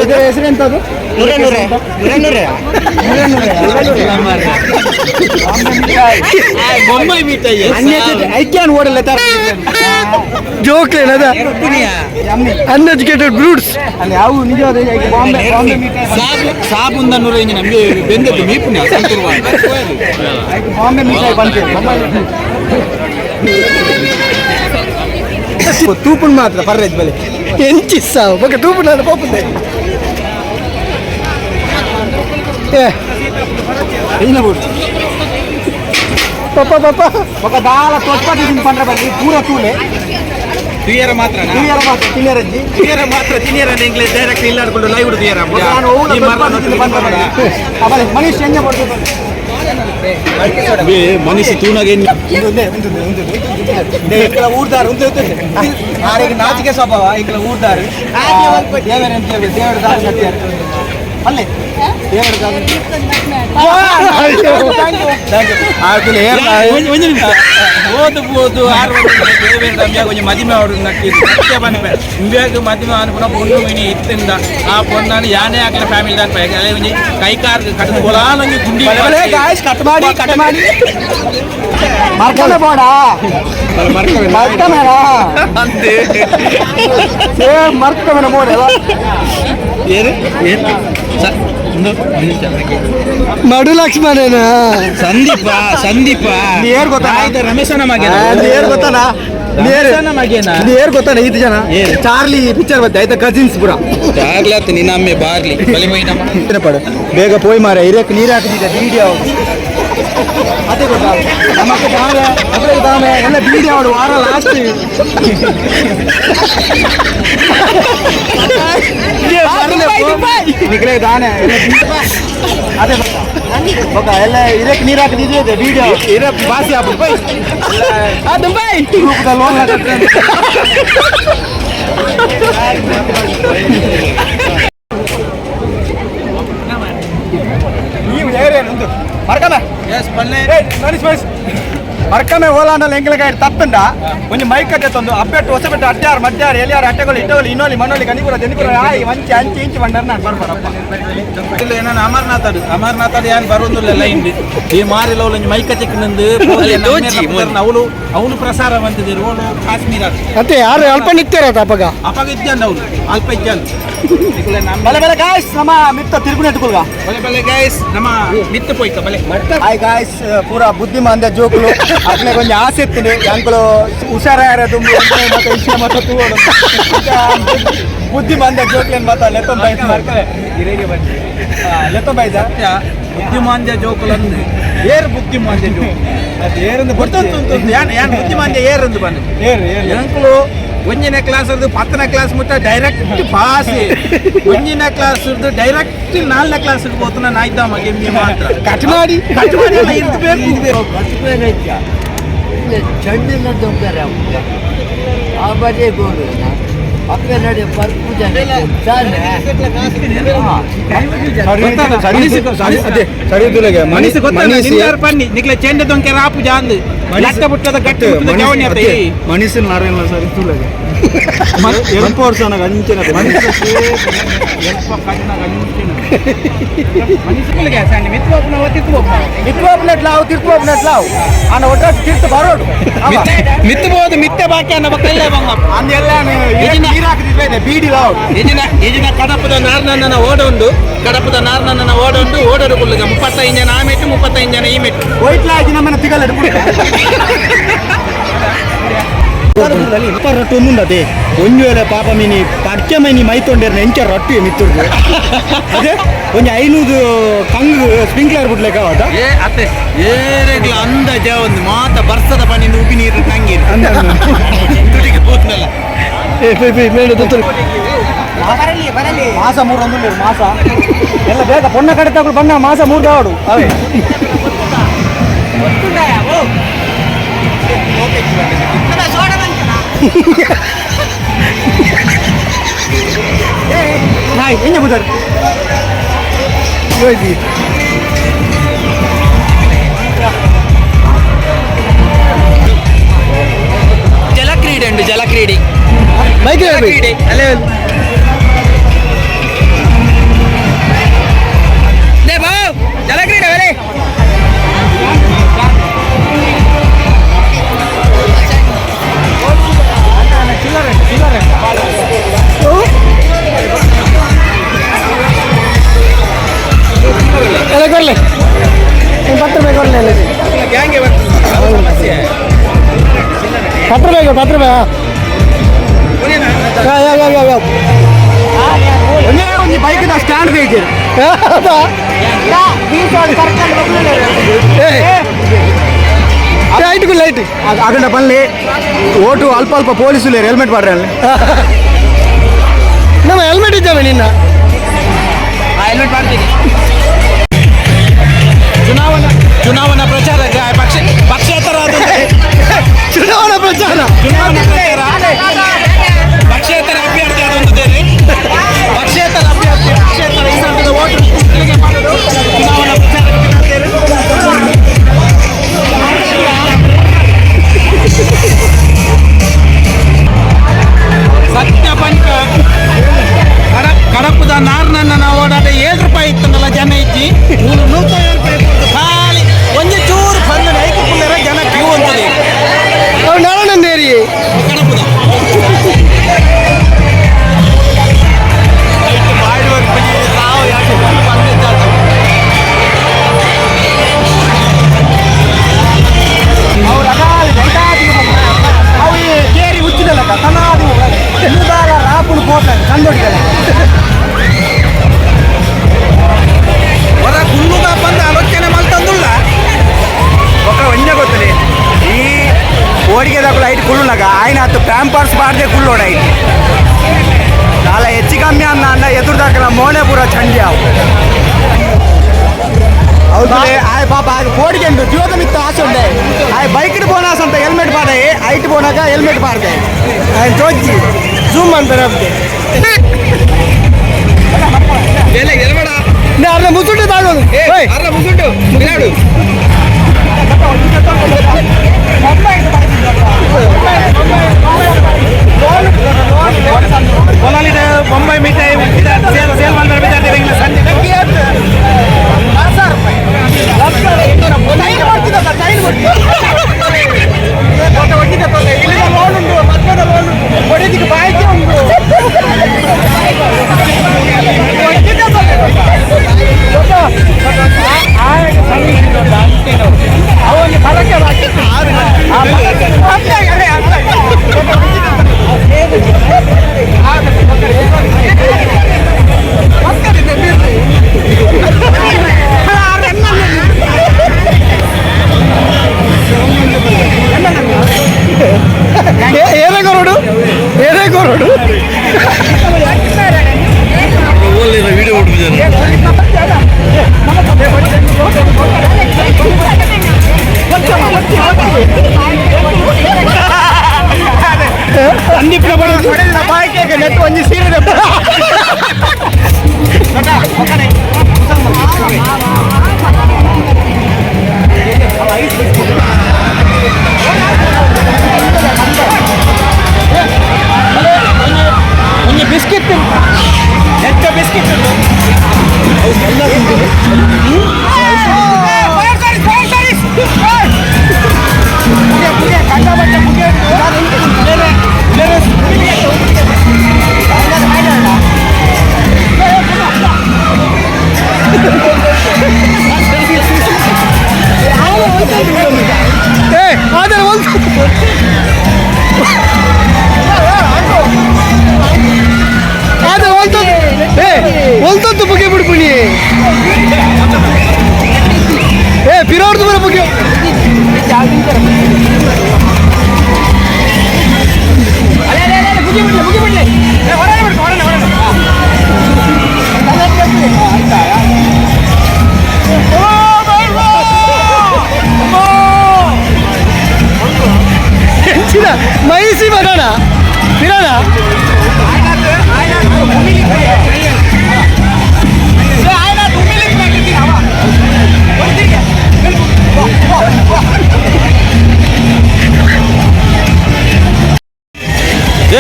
Speaker 1: ಇದರ ಹೆಸರು ಎಂತದು? ನೂರೇ ನೂರೇ ನೂರೇ ನೂರೇ.
Speaker 2: ಬೊಂಬೈ ಮೀಟಯ್ಯ.
Speaker 1: ಐಕ್ಯಾನ್ ಓಡಲ್ಲ.
Speaker 4: ಜೋಕ್ಲೇನದ ಅನ್ಎಜುಕೇಟೆಡ್ ಬ್ರೂಟ್ಸ್.
Speaker 1: ಅಲ್ಲಿ ಯಾವ ನಿಜವಾದ ಬಾಂಬೆ ಬಾಂಬೆ ಮಿಠಾಯಿ.
Speaker 2: ಸಾಬು ಸಾಬುಂದ ನೂರ ಇಂಜಿ ನಮಗೆ ಬೆಂದದ್ದು ಮೀಪುನಿ
Speaker 1: ಬಾಂಬೆ ಮಿಠಾಯಿ ಬಂತು ತೂಪುನ್ ಮಾತ್ರ ಪರ್ರೇಜ್ ಬಲೆ.
Speaker 4: ಎಂಚಿಸ್ಸಾವು ಬೊಕ ತೂಪು ನಾನು ಪೋಪುಂದೆ ಏ.
Speaker 1: ಎಂಜಿನ ಬೋರ್ಡ್.
Speaker 4: Papa papa.
Speaker 1: ఒక ದಾಲ ತೊಟ್ಪಟ್ಟಿ ಪಂಡ್ರ ಬಲ್ಲಿ ಪೂರ ತೂಲೆ.
Speaker 2: ತುಯರ ಮಾತ್ರ.
Speaker 1: ತಿನಿಯರ ಮಾತ್ರ ತಿನಿಯರಜ್ಜಿ.
Speaker 2: ತುಯರ ಮಾತ್ರ ತಿನಿಯರ ಇಂಗ್ಲಿಷ್ ಡೈರೆಕ್ಟ್ ಇಲ್ಲ ಅನ್ಕೊಂಡು ಲೈವ್ ತುಯರ.
Speaker 1: ನಾನು ಓಲ ತೊಟ್ಪಟ್ಟಿ ಪಂಡ್ರ ಬಲ್ಲಿ ಅವಳೆ ಮನೀಶ್ ಎಂಜ ಕೊಡ್ತು.
Speaker 2: ಮನುಷ್ಯ ತೂನಾಗ.
Speaker 1: ಉಂದೆ ಉಂದೆ ಉಂದೆ ಉಂದೆ ఇక్కడ ಊರ್ದಾರು ಉಂದೆ ಉಂದೆ ಆರೆಗೆ ನಾಚಿಕೆ ಸ್ವಭಾವ. ఇక్కడ ಊರ್ದಾರು ದೇವರ ಅಂತ ದೇವರ ದಾರ ಕಟ್ಟಿಯಾರು ಅಲ್ಲೇ ದೇವರ ದಾರ.
Speaker 2: ಒಂಜಿ ನಿಮಿಷ ಓದು ಬೋದು ಆರು ದೇವೇಂದ್ರ ಒಂಜಿ ಮದಿಮೆ ಅವಡು ನಕ್ಕಿ ಸತ್ಯ ಪನ್ಪೆ ಇಂಬ್ಯಾಗ ಮದಿಮೆ ಅನ್ಪುನ ಪೊಣ್ಣು ಮಿನಿ ಇತ್ತಿಂದ ಆ ಪೊಣ್ಣನು ಯಾನೇ ಆಗ್ಲ ಫ್ಯಾಮಿಲಿ ಅನ್ಪೆ ಒಂಜಿ ಕೈ ಕಾರ್ ಕಟ್ಟು ಒಲಾನೊಂಜಿ ಗುಂಡಿ.
Speaker 1: ಗಾಯ್ಸ್, ಕಟ್ ಮಾಡಿ ಕಟ್ ಮಾಡಿ. ಮರ್ಕನೆ ಬೋಡ ಮರ್ಕಮೇನ ಸೇಮ್ ಮರ್ಕಮೇನ ಬೋಡ.
Speaker 2: ಏರು ಏರು
Speaker 4: ಮಡು ಲಕ್ಷ್ಮಣನ.
Speaker 2: ಸಂದೀಪ ಸಂದೀಪ.
Speaker 1: ನೀ ಏರ್ ಗೊತ್ತಾ?
Speaker 2: ರಮೇಶನ ಮಗನ.
Speaker 1: ನೀ ಏರ್ ಗೊತ್ತಾನ ನೇರ್
Speaker 2: ರಮೇಶನ ಮಗೇನ.
Speaker 1: ನೀ ಏರ್ ಗೊತ್ತಾನ ಇದು ಜನ ಚಾರ್ಲಿ ಪಿಕ್ಚರ್ ಬತ್ತೆ ಆಯ್ತಾ ಕಸಿನ್ಸ್ ಪುರ.
Speaker 2: ಬಾರ್ಲಿ ಆತು ನಿನ್ನ ಅಮ್ಮೆ ಬಾರ್ಲಿ ಬಲಿ ಮೈನಮ್ಮ.
Speaker 1: ಪಡ ಬೇಗ ಪೋಯ್ ಮಾರ ಹಿರಿಯಕ್ ನೀರು ಹಾಕಿದ್ದೆ ಬೀಡಿ ಅದೇ ಗೊತ್ತಾ ನಮ್ಮಕ್ಕ ದಾಮೆ ಅದ್ರ ದಾಮೆ ಎಲ್ಲ ಬೀಡಿ ಅವಳು ವಾರ ಲಾಸ್ಟ್ ನಿಕ್ಲೆ ದಾನೆ ಅದೇ ಗೊತ್ತಾ ಎಲ್ಲ ಹಿರಿಯಕ್ ನೀರು ಹಾಕಿದ್ದೆ ಬೀಡಿ
Speaker 2: ಇರ ಬಾಸಿ ಆಪು ಬೈ.
Speaker 1: ಲೋನ್. ನೀವು ಏರೇನು ಉಂಟು ಮರ್ಕಲ್ಲ.
Speaker 2: ಎಸ್ ಪಲ್ಲೆ.
Speaker 1: ಮನೀಶ್ ಮನೀಶ್. ಮರ್ಕಮೆ ಓಲಾಂಡಲ ಎಂಕಲಗಾಯ ತಪ್ಪಂಡ ಒಂಜಿ ಮೈಕ್ ಕಟ್ಟೆತ್ತೊಂದು ಅಪ್ಪೆಟ್ಟು ಹೊಸಬೆಟ್ಟು ಅಟ್ಟಾರು ಮಟ್ಟಾರು ಎಲಿಯಾರು ಅಟ್ಟೆಗಳು ಇಟ್ಟಗಳು ಇನ್ನೋಲಿ ಮನೋಲಿ ಕನಿಪುರ ದೆನಿಪುರ ಆಯಿ ವಂಚಿ ಅಂಚಿ ಇಂಚಿ ಬಂಡರ್ ನಾನು ಬರ್ಬಾರಪ್ಪ.
Speaker 2: ಇಲ್ಲ, ಅಮರ್ನಾಥ್ ಅಮರ್ನಾಥ್ ಏನ್ ಬರೋದಿಲ್ಲ ಲೈನ್ ಈ ಮಾರಿಲ್ಲ ಒಂಜಿ ಮೈಕ ಚಿಕ್ಕನಂದು ಅವಳು ಅವಳು ಪ್ರಸಾರ ಬಂದಿದ್ದೀರು ಅವಳು ಕಾಶ್ಮೀರ.
Speaker 4: ಅತ್ತೆ ಯಾರು ಅಲ್ಪ ನಿತ್ಯರ ಅಪ್ಪಗ.
Speaker 2: ಅಪಾಗ ಇದ್ದಾನ ಅವಳು ಅಲ್ಪ ಇದ್ದಾನ.
Speaker 1: ಬಲೆ ಬಲೆ ಗಾಯ್ಸ್, ನಮ್ಮ ಮಿತ್ತ ತಿರುಗುನೆ ತುಕುಲ್ಗ.
Speaker 2: ಬಲೆ ಬಲೆ ಗೈಸ್, ನಮ್ಮ ಮಿತ್ತು ಪೋಯ್ಕ ಬಲೆ.
Speaker 1: ಹಾಯ್ ಗಾಯ್ಸ್, ಪೂರ ಬುದ್ಧಿಮಾಂದ ಜೋಕುಲು ಅಕ್ಲೆ ಕೊಂಚ ಆಸೆ ಇತ್ತು ಅಂಕಲು ಹುಷಾರಾರ ತುಂಬ ಮತ್ತೆ ಇಷ್ಟ ಮತ್ತೆ ತೂವಡು ಬುದ್ಧಿಮಾಂದ ಜೋಕ್ಲೇನ್ ಮಾತಾ ಲೆತ್ತೊಂದು ಬೈಸ್ ಲೆತ್ತೊಂದು ಬೈಸ.
Speaker 2: ಬುದ್ಧಿಮಾಂದ್ಯ ಜೋಕುಲಂದು ಏರ್ ಬುದ್ಧಿಮಾಂದ್ಯ ಜೋಕು
Speaker 1: ಅದು ಏರಂದು.
Speaker 2: ಗೊತ್ತುಂಟು ಯಾನ್ ಯಾನ್ ಬುದ್ಧಿಮಾಂದ್ಯ ಏರಂದು ಬನ್ನಿ.
Speaker 1: ಏರು ಏರು.
Speaker 2: ಎಂಕುಲು ಒಂಜನೇ ಕ್ಲಾಸ್ 10ನೇ ಕ್ಲಾಸ್ ಮುಟ್ಟ ಡೈರೆಕ್ಟ್ ಪಾಸ್, ಒಂಜನೇ ಕ್ಲಾಸ್ ಡೈರೆಕ್ಟ್ 4ನೇ ಕ್ಲಾಸ್ ಹೋಗ್ತಾನ ನಾಯ್ದ ಮಗೆ ಮಾತ್ರ.
Speaker 4: ಕಟ್ ಮಾಡಿ.
Speaker 2: ಕಟ್ ಮಾಡಿ ಅಲ್ಲ, ಇದು ಬೇಕು ಇದು ಬೇಕು.
Speaker 5: ಚೆಂಡಿನ ದೊಂಕರೆ ಆ ಬಜೆ ಗೋಡು ಅಕ್ಕ ನಡೆ ಪರ್ಪು ಜನ
Speaker 2: ಮನಸ್ಸು ಗೊತ್ತಲ್ಲ ನಿಂದಾರ್ ಪನ್ನಿ ನಿಕ್ಲೆ ಚೆಂಡೆ ದೊಂಕೆ ರಾಪು ಜಾಂದು ಲಟ್ಟ ಬುಟ್ಟದ ಗಟ್ಟಿ ಬುಟ್ಟದ ಜವಣಿ ಅತ್ತ ಈ.
Speaker 1: ಮನಸ್ಸಿನ ನಾರಾಯಣ ಸರ್ ತುಲಗೆ ಎಂಪೋರ್ಸನ ಅಂಚಿನ.
Speaker 2: ಎಲ್ಪ ಕಣ್ಣಾಗ ಅಂಚಿನ. ಮನಸ್ಸುಗಳಿಗೆ ಸಣ್ಣ ಮಿತ್ತು ಒಪ್ಪುನವ ತಿತ್ತು ಒಪ್ಪುನವ.
Speaker 1: ಮಿತ್ವಾಬ್ನೆಟ್ಲಾವು ತಿರ್ತ್ವಾಬ್ನೆಟ್ಲಾವು ಅನ್ನ ಒಟ್ಟಾಸಿ ತಿರ್ತು ಬರೋಡು.
Speaker 2: ಮಿತ್ತು ಬೋದು ಮಿತ್ತೆ ಬಾಕಿ ಅನ್ನ ಬಕ್ಕ ಇಲ್ಲೇ ಬಂಗ.
Speaker 1: ಅಂದೆಲ್ಲ ನೀರು ಹಾಕಿದ್ರೆ ಬೀಡಿ ಲಾವು.
Speaker 2: ಇಜಿನ ಇಜಿನ ಕಡಪದ ನಾರ್ನನ್ನ ಓಡೊಂಡು, ಕಡಪದ ನಾರ್ನನ್ನ ಓಡೊಂಡು ಓಡೋಡು ಕುಲ್ಲುಗ 35 ಜನ ಆ ಮೆಟ್ಟು 35 ಜನ ಈ ಮೆಟ್ಟು.
Speaker 1: ಒಯ್ಟ್ಲಾಜಿ ನಮ್ಮನ್ನ ತಿಗಲ್ಲ. ರೊಟ್ಟು ಒಂದುಂಡದೆ ಒಂಜಿ ವೇಳೆ ಪಾಪ ಮೀನಿ ಪಡ್ಕೆ ಮೈನಿ ಮೈ ತೊಂಡೇರ್ನ ಎಂಚ ರೊಟ್ಟಿ ಮಿತ್ತುರ್ದು ಅದೇ ಒಂಜಿ 500 ಕಂಗು ಸ್ಪ್ರಿಂಕ್ಲರ್ ಬಿಡ್ಲೇಕ ಅವತ್ತ.
Speaker 2: ಏ ಅತ್ತೆ ಏರೆಗ್ಲ ಅಂದಾಜ ಒಂದು ಮಾತ ಬರ್ಸದ ಪನಿಂದ ಉಪ್ಪಿ ನೀರು ತಂಗಿರು ತುಟಿಗೆ ಪೂತ್ನಲ್ಲ.
Speaker 4: ಏ ಪೈ ಪೈ ಮೇಡ ದೊತ್ತರು.
Speaker 1: ಮಾಸ ಮೂರು ಒಂದು ಮಾಸ ಎಲ್ಲ ಬೇಗ ಪೊನ್ನ ಕಡೆ ತಗೊಳ್ಳು ಬಣ್ಣ ಮಾಸ ಮೂರು ದಾವಡು ಅವೇ. ಹಾಯ್ ಎಂಜ ಬುದರ್.
Speaker 2: ಜಲಕ್ರೀಡೆ ಉಂಟು ಜಲಕ್ರೀಡೆ.
Speaker 4: ಮೈಕ್.
Speaker 2: ಜಲಕ್ರೀಡೆ ಅಲ್ಲೇ ಜಲಕ್ರೀಡೆ ಬರೇ.
Speaker 4: ಎಲ್ಲ ಕೊರ್ಲೆ 10 ರೂಪಾಯಿ ಕೊರ್ಲೆ ಎಲ್ಲ.
Speaker 2: ಗ್ಯಾಂಗೆ ಬರ್ತದೆ ಸಮಸ್ಯೆ.
Speaker 4: 10 ರೂಪಾಯಿ 10 ರೂಪಾಯಿ. ಯಾವ ಯಾವ ಯಾವ ಯಾವ.
Speaker 1: ಒಂದೇ ಒಂಜಿ ಬೈಕ್ ದ ಸ್ಟ್ಯಾಂಡ್ ಬೇಕು.
Speaker 4: Light light.
Speaker 1: ಅಗಂಡ ಬನ್ನಿ ಓಟು ಅಲ್ಪ ಅಲ್ಪ ಪೊಲೀಸು ಹೆಲ್ಮೆಟ್ ಪಾಡ್ರೆ ಅಲ್ಲಿ.
Speaker 4: ನಮ್ಮ ಹೆಲ್ಮೆಟ್ ಇದ್ದಾವೆ ನಿನ್ನ.
Speaker 2: ಹೆಲ್ಮೆಟ್ ಮಾಡ್ತೀನಿ. ಚುನಾವಣಾ ಚುನಾವಣಾ ಪ್ರಚಾರ ಪಕ್ಷ ಪಕ್ಷೇತರ ಅದು.
Speaker 4: ಚುನಾವಣಾ ಪ್ರಚಾರ.
Speaker 2: ಚುನಾವಣಾ ಪ್ರಚಾರ ಪಕ್ಷೇತರ ಅಭ್ಯರ್ಥಿ ಅದೊಂದು ದೇರಿ ಪಕ್ಷೇತರ ಅಭ್ಯರ್ಥಿ ಪಕ್ಷೇತರ ಈ ಸಂಘದ ಓಟು ಇಲ್ಲಿಗೆ ಮಾಡೋದು ಚುನಾವಣಾ ಪ್ರಚಾರಕ್ಕೆ ಬಿಟ್ಟಿದ್ದೇವೆ. ಸತ್ಯ ಪಂಕ ಕಡ ಕಡಪದ ನಾರ್ನನ್ನ ನಾವು ಓಡಾಟ 7 ರೂಪಾಯಿ ಇತ್ತಂದಲ್ಲ ಜನ ಇಚ್ಚಿ ಮೂರು 107 ರೂಪಾಯಿ ಕೊಡ್ತು. ಖಾಲಿ ಒಂಜಿ ಚೂರು ಬಂದು ಐಕು ಪುಲ್ಲರ ಜನ ಕ್ಯೂ ಅಂತದೆ.
Speaker 4: ಅವು ನಾರಾಯಣಂದೇರಿ.
Speaker 2: ಕಡಪದ
Speaker 1: ಅವ್ರು ಅಗಾಲಿ ಅವು ಈ ಕೇರಿ ಉಚ್ಚಿದಲ್ಲಕ್ಕ ತನಾದಿ ಮುದಾಲ ರಾಪುಲು ಕೋಟ್ಲ ಕಂದೊಡಿದಲ್ಲ.
Speaker 2: ಹೊರ ಕುಲ್ಲುಗ ಬಂದು ಆಲೋಚನೆ ಮಲ್ತಂದುಳ್ಳ.
Speaker 1: ఒక ಒಂಜೆ ಗೊತ್ತಲಿ ಈ ಓಡಿಗೆದಕ್ಕೂ ಐಟ್ ಕುಳ್ಳುನಾಗ ఆయన ಅತ್ತು ಪ್ಯಾಂಪರ್ಸ್ ಬಾರ್ದೆ ಕುಳ್ಳೋಡ ಐತಿ ನಾಲ ಹೆಚ್ಚು ಕಮ್ಮಿ ಅನ್ನ ಅನ್ನ ಎದುರ್ದಾಕಲ ಮೋನೆ ಪೂರ ಚಂಡಿ ಅವು ಹೌದು. ಆಯ್ ಪಾಪ ಆಯ್ ಕೋಡಿಗೆಂಡು ಜೀವದ ಮಿತ್ತ ಆಸೆ ಉಂಡೆ ಆಯ್ ಬೈಕ್ ಬೋನಾಸ್ ಅಂತ ಹೆಲ್ಮೆಟ್ ಪಾಡೆ ಐಟ್ ಬೋನಾಗ ಹೆಲ್ಮೆಟ್ ಪಾಡ್ದೆ
Speaker 4: ಆಯ್ತು ತೋಜಿ ಝೂಮ್ ಅಂತಾರೆ ಅದಕ್ಕೆ. ಅರ್ಧ ಮುಸುಂಟು ತಾಗೋದು. ಓಯ್.
Speaker 2: ಅರ್ಧ ಮುಸುಂಟು ಬಿರಾಡು. Bombay ಮಿಠಾಯಿ ಸೇಲ್ ಸೇಲ್ ಮಾಡ್ತಾರೆ. ಸಂಜೆ
Speaker 4: ಏನೇ ಕೊರೋಡು
Speaker 1: ಒಂಜಿ ಸೀರೆ.
Speaker 2: ಒಂಜಿ ಬಿಸ್ಕೆಟ್ ಎಚ್ಚ ಬಿಸ್ಕೆಟ್.
Speaker 4: ಏ ಆದರೆ ಒಂದು ಆದರೆ ಒಂದು ಏ ಒಂದೊಂದು ಬುಗೆ ಬಿಡ್ಪುಣಿ. ಏ ಪಿರೋರ್ದು ಬರ ಬುಗೆ. ಎಂಚಿನ ಮೈಸಿ ಬರೋಣ ಪಿರೋಣ.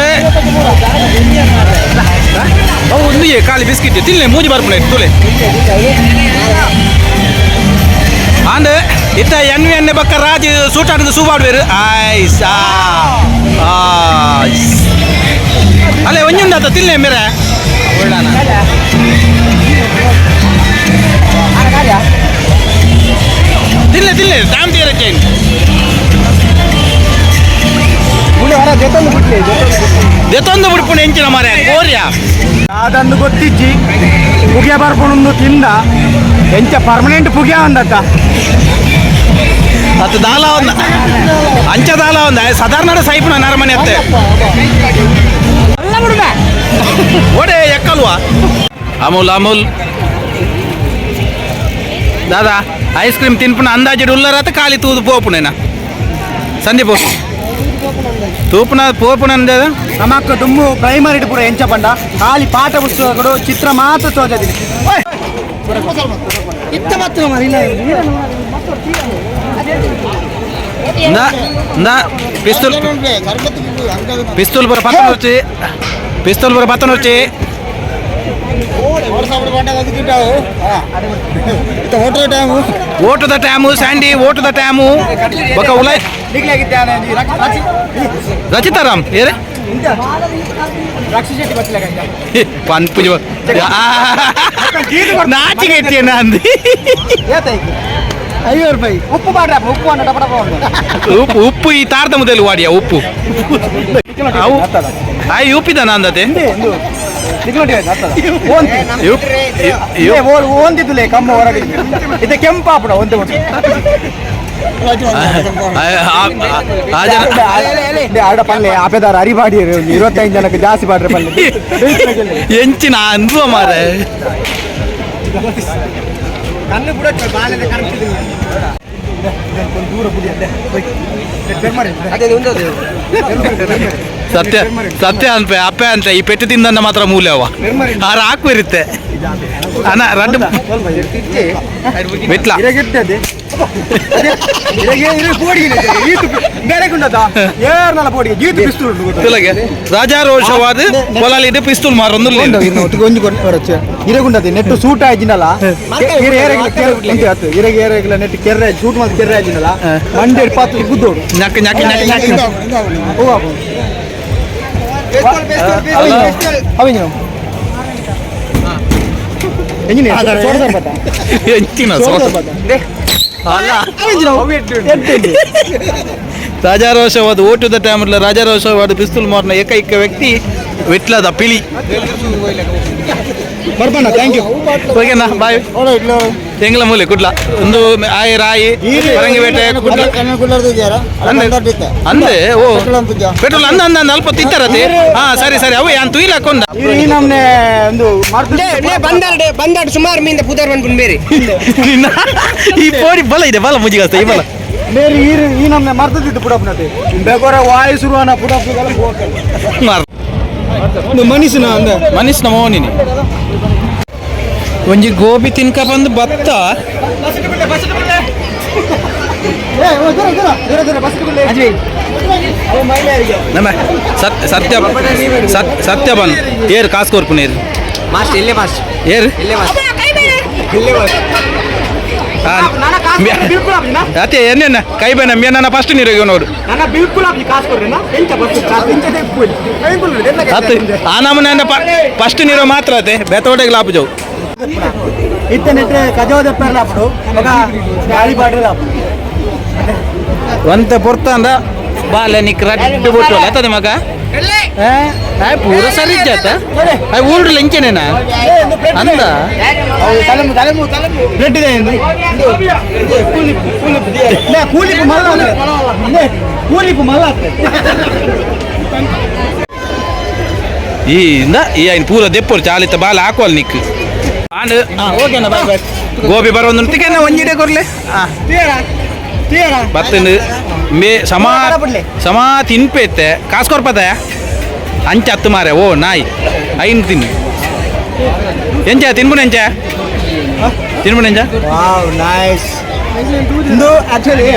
Speaker 2: ಏ ಅವು ಒಂದು ಖಾಲಿ ಬಿಸ್ಕಿಟ್ ತಿನ್ಲೆ ಮೂಜಿ ಬರ್ಪುನೆ ತುಲೆ ಆಂಡ್ ಇತ್ತ ಎನ್ ಎನ್ ಬಕ್ಕ ರಾಜ್ ಸೂಟಾಡಿದ ಸೂಬಾಡುವೇರು ಆಯ್ಸ್ ಆಯ್ಸ್ ಅಲ್ಲೇ ಒಂಜುಂಡಾತ ತಿನ್ಲೆ ಮೇರೆ. ತಿನ್ಲೆ ತಿನ್ಲೆ ಟೈಮ್ ತೀರಕ್ಕೆ. ದೆತ್ತೊಂದು ಬಿಡ್ಪುಣೆ ಎಂಚಿನ ಮಾರೆ ಕೋರ್ಯಾ.
Speaker 1: ಅದೊಂದು ಗೊತ್ತಿಜ್ಜಿ ಪುಗೆ ಬರ್ಪುಣೊಂದು ತಿಂದ ಎಂಚ ಪರ್ಮನೆಂಟ್ ಪುಗೆ ಒಂದತ್ತ.
Speaker 2: ಅದು ದಾಲ ಒಂದ ಅಂಚ ದಾಲ ಒಂದ ಸಾಧಾರಣ ಸೈಪುನ ನರಮನೆ ಅತ್ತೆ ಓಡೆ ಎಕ್ಕಲ್ವಾ. ಅಮೂಲ್ ಅಮೂಲ್ ದಾದಾ ಐಸ್ ಕ್ರೀಮ್ ತಿನ್ಪುನ ಅಂದಾಜು ಉಲ್ಲರಾತ ಖಾಲಿ ತೂದು ಪೋಪುನೇನ ಸಂದೀಪ್ ತೂಪುನ ಪೋಪುನ ಅಂದಾದ.
Speaker 1: ನಮಕ್ಕ ದುಮ್ಮು ಪ್ರೈಮರಿ ಪೂರ ಎಂಚ ಪಂಡ ಖಾಲಿ ಪಾಠ ಪುಸ್ತಕಗಳು ಚಿತ್ರ ಮಾತ್ರ ತೋಜದಿನಿ.
Speaker 4: ಇತ್ತ ಮಾತ್ರ ಮಾರಿ.
Speaker 2: ಇಂದ ಇಂದ ಪಿಸ್ತೂಲ್ ಪಿಸ್ತೂಲ್ ಪೂರ ಪತ್ತನ వచ్చి ಪಿಸ್ತೂಲ್ ಪೂರ ಪತ್ತನ వచ్చಿ. ಓಟದ ಟೈಮು ಸ್ಯಾಂಡಿ ಓಟದ ಟೈಮು ಬೊಕ ಉಲೈ ರಚಿತಾರಾಮ್ ಏರೆ ಪನ್ಪುಜ ನಾಚಿಗೆ ಎತ್ತಿಯನ ಅಂದಿ.
Speaker 4: 50 ರೂಪಾಯಿ.
Speaker 1: ಉಪ್ಪು ಪಾಡ್ರ ಉಪ್ಪು ಅನ್ನ ಡಬ ಡಬ.
Speaker 2: ಉಪ್ಪು ಉಪ್ಪು ಈ ತಾರ್ದ ಮುದಲು ವಾಡಿಯ ಉಪ್ಪು ಅವು ಆಯ್ ಉಪ್ಪಿದ ಅಂದತೆ.
Speaker 1: ಓಂದಿದ್ದುಲೇ ಕಮ್ಮ ಹೊರಗೆ ಇದು ಕೆಂಪಾಪುಡ ಒಂದು ಆಡ ಪಲ್ಲೆ ಆಪೆದಾರ ಅರಿಬಾಡಿ 25 ಜನಕ್ಕೆ ಜಾಸ್ತಿ ಪಾಡ್ರೆ ಪಲ್ಲೆ.
Speaker 2: ಎಂಚಿನ ಅಂದುವ ಮಾರೆ.
Speaker 1: ಕಣ್ಣು ಕೂಡ ಬಾಲೆದ ದೂರ ಪುಡಿ.
Speaker 2: ಸತ್ಯ ಸತ್ಯ ಅನ್ಪೆ ಅಪ್ಪೆ ಅಂತ ಈ ಪೆಟ್ಟು ತಿಂದನ್ನ ಮಾತ್ರ ಮೂಲ್ಯವ ಆರ ಹಾಕ್ಬಿರುತ್ತೆ. ಅಣ್ಣ ರಡ್ಡು ವಿಟ್ಲ ರಾಜಾರೋಷವಾದ ಪೊಲಾಲಿಡ್ ಪಿಸ್ತೂಲ್ ಮಾರೊಂದು
Speaker 1: ಇರಗುಂಡದೆ ನೆಟ್ಟು ಸೂಟ್ ಆಯ್ಜಿನಲ್ಲ ಇರಗೆ ಏರಗಿಲ್ಲ ನೆಟ್ಟು ಕೆರ್ರೆ ಸೂಟ್ ಮಾತ್ರ ಕೆರ್ರೆ ಆಯ್ಜಿನಲ್ಲ ಮಂಡೆ ಪಾತ್ರ ಗುದ್ದೋಡು
Speaker 2: ñàkk ñàkk ñàkk ñàkk ಎಂಚಿನ ರಾಜಾರೋಷವಾದ ಓಟದ ಟೈಮಲ್ಲಿ ರಾಜಾರೋಷವಾದ ಪಿಸ್ತೂಲ್ ಮಾರಿನ ಏಕೈಕ ವ್ಯಕ್ತಿ ವಿಟ್ಲದ ಪಿಲಿ.
Speaker 1: ಬರ್ಬಣ್ಣ thank you.
Speaker 2: ಓಕೆನಾ ಬಾಯ್. ಎಂಗ್ಲ ಮೂಲೆ ಕುಡ್ಲ ಒಂದು ಆಯಿ ರಾಯಿ ಪರಂಗಿಪೇಟೆ ಕುಡ್ಲ ಅಂದೆ ಓ ಪೆಟ್ರೋಲ್ ಅಂದ ಅಂದ ಅಲ್ಪ ತಿಂತಾರತೆ. ಹಾ ಸರಿ ಸರಿ ಅವು ಯಾನ್ ತುಯಿಲ್ ಹಾಕೊಂಡ
Speaker 1: ಈ ನಮ್ನೆ ಒಂದು
Speaker 6: ಬಂದಾಡೆ ಬಂದಾಡ್ ಸುಮಾರು ಮೀಂದ ಪುದರ್ ಬಂದ್ಬಿಟ್ಟು ಬೇರೆ
Speaker 2: ನಿನ್ನ ಈ ಪೋಡಿ ಬಲ ಇದೆ ಬಲ ಮುಜಿಗಾಸ್ತ ಈ ಬಲ
Speaker 1: ಬೇರೆ ಈ ನಮ್ನೆ ಮರ್ತದಿದ್ದು ಪುಡಪ್ನತೆ ಬೇಕೋರ ವಾಯು ಶುರುವಾನ ಪುಡಪ್
Speaker 2: ಮಾರ್
Speaker 1: ಮನಸ್ಸಿನ ಅಂದ
Speaker 2: ಮನಸ್ಸಿನ ಮೋನಿನಿ ಒಂಜಿ ಗೋಬಿ ತಿನ್ಕ ಬಂದು ಭತ್ತ ನಮ್ಮ ಸತ್ಯ ಸತ್ಯ ಬನ್ ಏರ್ ಕಾಸು ಕೊರ್ಪುನ ಏರು
Speaker 6: ಮಾಸ್ಟರ್ ಇಲ್ಲೇ ಮಾಸ್ಟರ್
Speaker 2: ಏರು
Speaker 6: ಇಲ್ಲೇ ಮಾಸ್ಟರ್
Speaker 2: ಅತ್ತೆ ಏನೇನ ಕೈ ಬೇನ ಮೇನ ಫಸ್ಟ್ ನೀರು ನೋಡು ಅತ್ತೆ ಆ ನಮೂನೆ ಫಸ್ಟ್ ನೀರು ಮಾತ್ರ ಅತ್ತೆ ಬೆತ್ತೋಟೆಗೆ ಲಾಪು ಜವು
Speaker 1: ಇತ್ತನೆಟ್ರೆ ಕಜೋದ ಪೆರ್ಲಾಪುಡು ಮಗ ಗಾಳಿ ಬಾಡ್ರಲಾಪುಡು
Speaker 2: ಒಂತೆ ಪೊರ್ತಂದ ಬಾಲೆ ನಿಕ್ ರಡ್ಡು ಬೊಟ್ಟು ಅತ್ತದೆ ಮಗ ಪೂರ ಸರಿ ಇಜ್ಜಾತ ಊರುಡು ಲಂಚನೇನಾ ಅಂದ
Speaker 1: ಬ್ರೆಡ್ ಇದೆ ಕೂಲಿಪು ಮಲ್ಲ ಕೂಲಿಪು ಮಲ್ಲ
Speaker 2: ಈ ಇಂದ ಈ ಐನ್ ಪೂರ ದೆಪ್ಪರು ಚಾಲಿತ ಬಾಲ ಹಾಕುವಲ್ ನಿಕ್ ಆಂಡ್ ಓಕೆನಾ ಬಾಯ್ ಬಾಯ್. ಗೋಬಿ ಬರೋದು ತಿಕೆನ ಒಂಜಿಡೆ ಕೊರ್ಲೆ ಬತ್ತಂದು ಮೇ ಸಮಾ ಸಮಾ ತಿನ್ಪೇತೆ ಕಾಸು ಕೊರ್ಪದ ಅಂಚ ಹತ್ತು ಮಾರೆ ಓ ನಾಯಿ ಐನ್ ತಿನ್ನು ಎಂಚ ತಿನ್ಬುನ ಎಂಚ ತಿನ್ಬುನ ಎಂಚ
Speaker 1: ವಾವ್ ನೈಸ್. ಇಂದು ಆಕ್ಚುಲಿ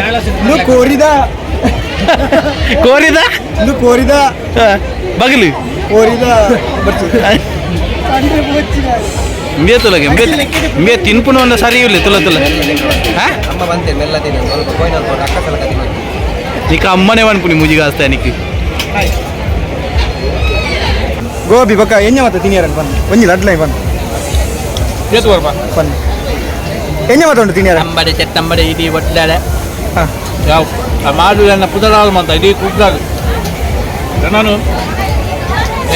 Speaker 1: ಇಂದು ಕೋರಿದ
Speaker 2: ಕೋರಿದ
Speaker 1: ಇಂದು ಕೋರಿದ
Speaker 2: ಬಗಲು
Speaker 1: ಕೋರಿದ ಬರ್ತದೆ
Speaker 2: ಇಂಬೇ ತುಲಗೆ ಇಂಬೇ ಇಂಬೇ ತಿನ್ಪುನ ಒಂದು ಸರಿ ಇಲ್ಲ ತುಲ ತುಲ ಹಾ
Speaker 3: ಅಮ್ಮ ಬಂತೆ ಮೆಲ್ಲ ತಿನ್ನು ಸ್ವಲ್ಪ ಕೋಯಿನ ಅಕ್ಕ ಸಲಕ ತಿನ್ನು
Speaker 2: నీకు అమ్మనే అనుకుని ముజిగాస్తా నీకు
Speaker 1: ಗೋಬಿ ಬೊಕ್ಕ ಎಣ್ಣೆ ಮತ್ತೆ ತಿನಿಯರನ್ ಬನ್ ಒಂಜಿ ಲಡ್ಲೈ ಬನ್
Speaker 2: ಏತು ಬರ್ಪ
Speaker 1: ಬನ್ ಎಣ್ಣೆ ಮತ್ತೆ ಉಂಟು ತಿನಿಯರ
Speaker 2: ತಂಬಡೆ ಚೆತ್ತಂಬಡೆ ಇಡೀ ಒಟ್ಲಾಡೆ ಯಾವ ಮಾಡು ನನ್ನ ಪುದರಾಲ್ ಮಂತ ಇಡೀ ಕುಗ್ಗಾಡು ನಾನು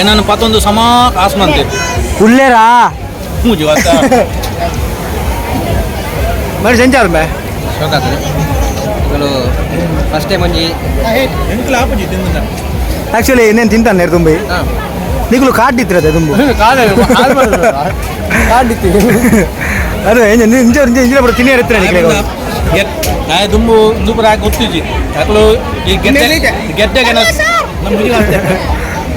Speaker 2: ಏನಾನು ಪತ್ತೊಂದು ಸಮ ಕಾಸು ಮಂತೆ
Speaker 1: ಉಲ್ಲೇರಾ
Speaker 2: ಮುಜಿ
Speaker 1: మరి సెంచారు మే
Speaker 3: ಫಸ್ಟ್ ಟೈಮ್ ಒಂಜಿ
Speaker 1: ಆಕ್ಚುಲಿ నేను ತಿಂತಾನೆ ನೇರು ತುಂಬಿ నీకు ಕಾರ್ಡ್ ಇತ್ತಿರದೆ ತುಂಬು ಕಾರ್ಡ್ ಇತ್ತಿ ಅದೇ ಇಂಚ ಇಂಚ ಇಂಚಿನ ಬರೋ ತಿನಿಯರ್ ಇತ್ತಿರ ನಿಕ್ಲೆ
Speaker 2: ದುಂಬು ದುಂಬು ರಾಕ್ ಗೊತ್ತಿಜ್ಜಿ ಯಾಕಲು ಈ ಗೆದ್ದೆ ಗೆದ್ದೆ ಗೆಣಸು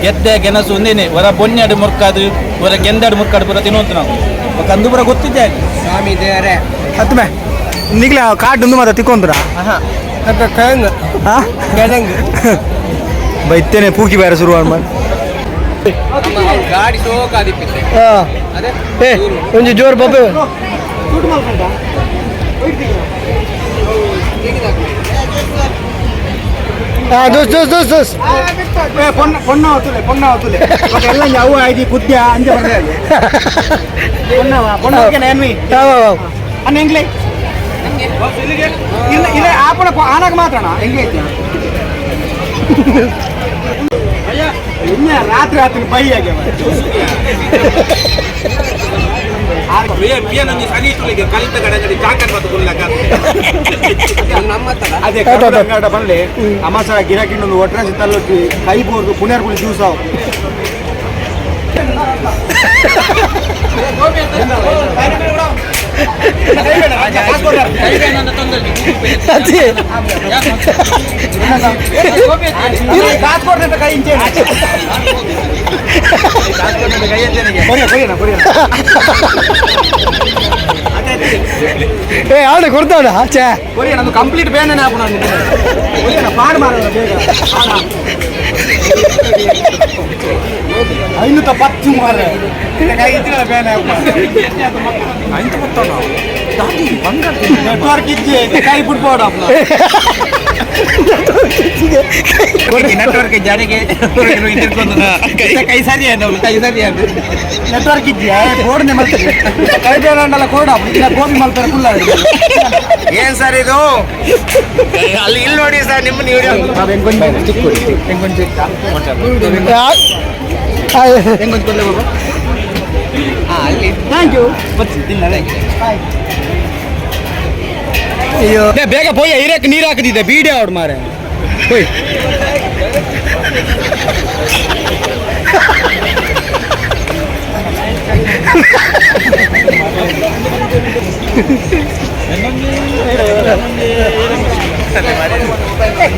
Speaker 2: ಗೆದ್ದೆ ಗೆಣಸು ಒಂದೇನೆ ಹೊರ ಬೊನ್ಯಾಡು ಮುರ್ಕಾದು ಹೊರ ಗೆಂದಾಡು ಮುರ್ಕಾಡು ಪೂರ ತಿನ್ನುವಂತ ನಾವು ಕಂದು ಪೂರ ಗೊತ್ತಿದ್ದೆ
Speaker 3: ಸ್ವಾಮಿ ದೇವರೇ
Speaker 1: ಹತ್ತು ಮೇ ನಿಕ್ಲೆ ಕಾರ್ಡ್ ಒಂದು ಮಾತ್ರ ತಿಕ್ಕೊಂದ್ರ ಬೈತೇನೆ ಪೂಕಿ ಬೇರೆ ಶುರು ಮಾಡಿ
Speaker 3: ಗಾಡಿ ಸೋಕಾದಿಪ್ಪಿತ್ತೆ ಅದೇ
Speaker 4: ಏ ಒಂಜಿ ಜೋರು ಬಬ್ಬೆ ಹಾಂ ದೋಸ್ ದೋಸ್ ದೋಸ್ ದೋಸ್
Speaker 1: ಪೊನ್ನ ಪೊನ್ನ ಅವತ್ತುಲೆ ಪೊನ್ನ ಅವತ್ತುಲೆ ಎಲ್ಲ ಯಾವ ಐದಿ ಕುದ್ಯ ಅಂಜೆ ಬರ್ದೆ ಪೊನ್ನವ ಪೊನ್ನ ಏನ್ವಿ ಅನ್ನ ಎಂಗ್ಲೇ ಇಲ್ಲ ಇಲ್ಲ ಆಪಣ ಆನಾಗ ಮಾತ್ರಣ ಹೆಂಗೆ ಐತಿ ಇನ್ನ ರಾತ್ರಿ ರಾತ್ರಿ ಬೈ ಆಗ್ಯಾವ ಅದೇ ಕನ್ನಡ ಬರಲಿ ಅಮಾಸ ಗಿರಾಕಿಂಡೊಂದು ಒಟ್ರಾಸಿ ತಲ್ಲೊಟ್ಟಿ ಕೈ ಬೋರ್ದು ಪುಣ್ಯಾರ್ ಗುಳಿ ಜ್ಯೂಸ್ ಅವು ಕಾಸು ಕೊಡ್ತಂತ ಕೈ ಇಂಚೆ
Speaker 4: ಏ ಆಡ ಕೊಡ್ತಾಡ ಛೇ
Speaker 1: ಕೊರಿಯ ನಂದು ಕಂಪ್ಲೀಟ್ ಬೇನೆ ಕೊರಿಯನ ಪಾಡ್ ಮಾರ ಐನೂತ ಪತ್ತು ಮಾರ ನೆಟ್ವರ್ಕ್ ಇಜ್ಜೆ ಕೈ ಬಿಡ್ಬೋಡ
Speaker 2: ನೆಟ್ವರ್ಕ್ ಜಾರಿಗೆ ಕೈ ಸರಿ ಕೈ ಸರಿ
Speaker 1: ನೆಟ್ವರ್ಕ್ ಇಜ್ಜೆ ಬೋರ್ಡ್ ಮಲ್ತದೆ ಕೈ ಬೇಡ ಕೋಡ ಗೋಬಿ ಮಲ್ತಾರೆ ಫುಲ್
Speaker 6: ಏನ್ ಸರ್ ಇದು ಅಲ್ಲಿ ಇಲ್ಲಿ ನೋಡಿ ಸರ್ ನಿಮ್ಮ
Speaker 1: thank you
Speaker 4: ಅಯ್ಯೋ
Speaker 1: ಬೇಗ ಪೋಯ ಹಿರಿಯಕ್ಕೆ ನೀರು ಹಾಕದಿದ್ದೆ ಬೀಡಿ ಅವ್ರು ಮಾರೆ ಹೋಯ್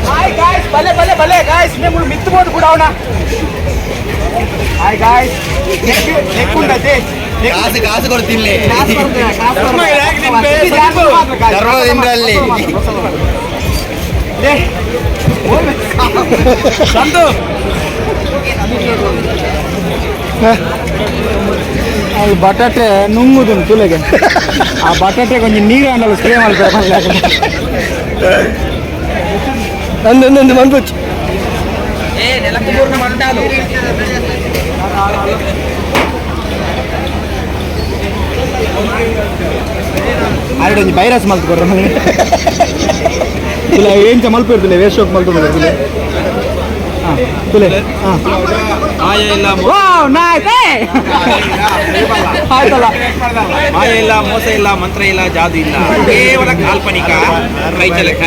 Speaker 1: ಹಾಯ್ ಗಾಯ್ಸ್ ಬಲೆ ಬಲೆ ಬಲೆ ಗಾಯ್ಸ್ మేము ಮಿತ್ತಬಹುದು ಕೂಡ ಅವನ ಹಾಯ್ ಗಾಯ್ಸ್ ನೆಕ್ಕುಂಡದೆ
Speaker 3: ಕಾಸು ಕಾಸು ಕೊಡ್ತಿಲ್ಲ
Speaker 1: ಧರ್ಮದಿಂದ್ರಲ್ಲಿ. ಚಂದು ಅಲ್ಲಿ ಬಟಾಟೆ ನುಂಗುದು ತುಲೆಗೆ ಆ ಬಟಾಟೆ ಕೊಂಚ ನೀರು ಅಂಡಲ್ಲ ಸ್ಪ್ರೇ ಮಾಡ್ತಾರೆ
Speaker 4: ನಂದು ನಂದು ಮನ್ಪುಚ್ಚು
Speaker 2: ಏ ನೆಲಕ್ಕೆ ಪೂರ್ಣ ಮಂಡಾಲು
Speaker 1: ಆರಡು ಒಂಜಿ ಬೈರಸ್ ಮಲ್ತು ಕೊರ್ರ ಇಲ್ಲ ಏಂಚ ಮಲ್ಪ ಇರ್ತದೆ ವೇಸ್ಟ್ ಹೋಗಿ ಮಲ್ತು ತುಲೆ ಹಾಂ ತುಲೆ ಹಾಂ
Speaker 2: ಮಾಯ ಇಲ್ಲ
Speaker 1: ವಾವ್ ನೈಸ್ ಆಯ್ತಲ್ಲ
Speaker 2: ಮಾಯ ಇಲ್ಲ ಮೋಸ ಇಲ್ಲ ಮಂತ್ರ ಇಲ್ಲ ಜಾದು ಇಲ್ಲ ಕೇವಲ ಕಾಲ್ಪನಿಕ ಕೈಚಲಕ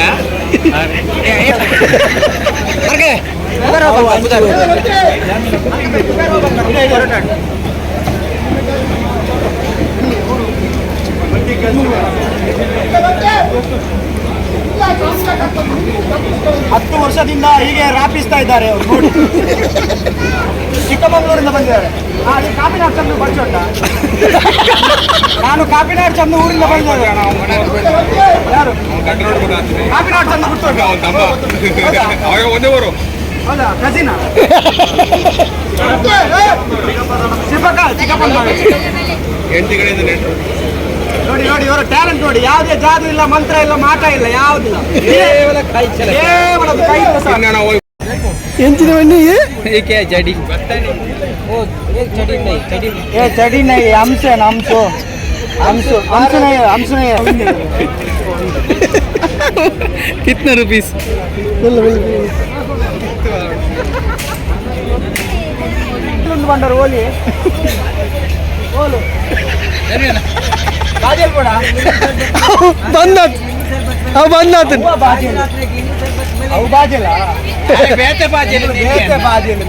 Speaker 1: ಹತ್ತು ವರ್ಷದಿಂದ ಹೀಗೆ ರಾಪಿಸ್ತಾ ಇದ್ದಾರೆ ಅವರು ನೋಡಿ ಚಿಕ್ಕಮಗಳೂರಿಂದ ಬಂದಿದ್ದಾರೆ ಹಾ, ಅಲ್ಲಿ ಕಾಪಿನಾಡ್ ಚಂದು ಬರ್ಚೋಟ ನಾನು ಕಾಪಿನಾಡ್ ಚಂದು ಊರಿಂದ ಬಂದಿದ್ದೇನೆ ಯಾರು ಕಾಪಿನಾಡ್ ಚಂದು ಗುರ್ತೋಟ
Speaker 7: ಒಂದೇ ಊರು
Speaker 1: ಹೌದಾ ಕಸಿನ ಚಿಕ್ಕಪ್ಪ ಚಿಕ್ಕಪ್ಪನ ಮಗ.
Speaker 7: ಎಂಟು ನೆಂಟರು
Speaker 1: ನೋಡಿ ನೋಡಿ ಇವರ ಟ್ಯಾಲೆಂಟ್ ನೋಡಿ ಯಾವುದೇ ಜಾದು ಇಲ್ಲ ಮಂತ್ರ ಇಲ್ಲ ಮಾಟ ಇಲ್ಲ ಯಾವುದಿಲ್ಲ
Speaker 2: ಕೇವಲ ಕೈಚಲಕ
Speaker 1: ಕೇವಲ ಅದು ಕೈ ಇಲ್ಲ ಸಾಕು.
Speaker 7: ಇನ್ನು ನಾವು
Speaker 4: ಎಂಚಿನ ಬನ್ನಿ
Speaker 2: ಏಕೆ ಜಡಿ
Speaker 1: ಏ ಚಡಿ ನೈ ಅಂಶ ಅಂಶು ಅಂಶು ಅಂಶನೇ ಅಂಶನೇ
Speaker 2: ಕಿತ್ನ ರುಪೀಸ್
Speaker 4: ಇಲ್ಲ ಇಲ್ಲ
Speaker 1: ಬಂಡರು ಓಲಿ ಓಲು ಬಾಜಲ್ ಕೂಡ
Speaker 4: ಬಂದಾತ್ ಅವು ಬಂದಾತ
Speaker 1: ಅವು ಬಾಜಲ್ ಅವು ಬಾಜಲ
Speaker 2: ಬೇತೆ ಬಾಜಿ
Speaker 1: ಬೇತೆ ಬಾಜಲ್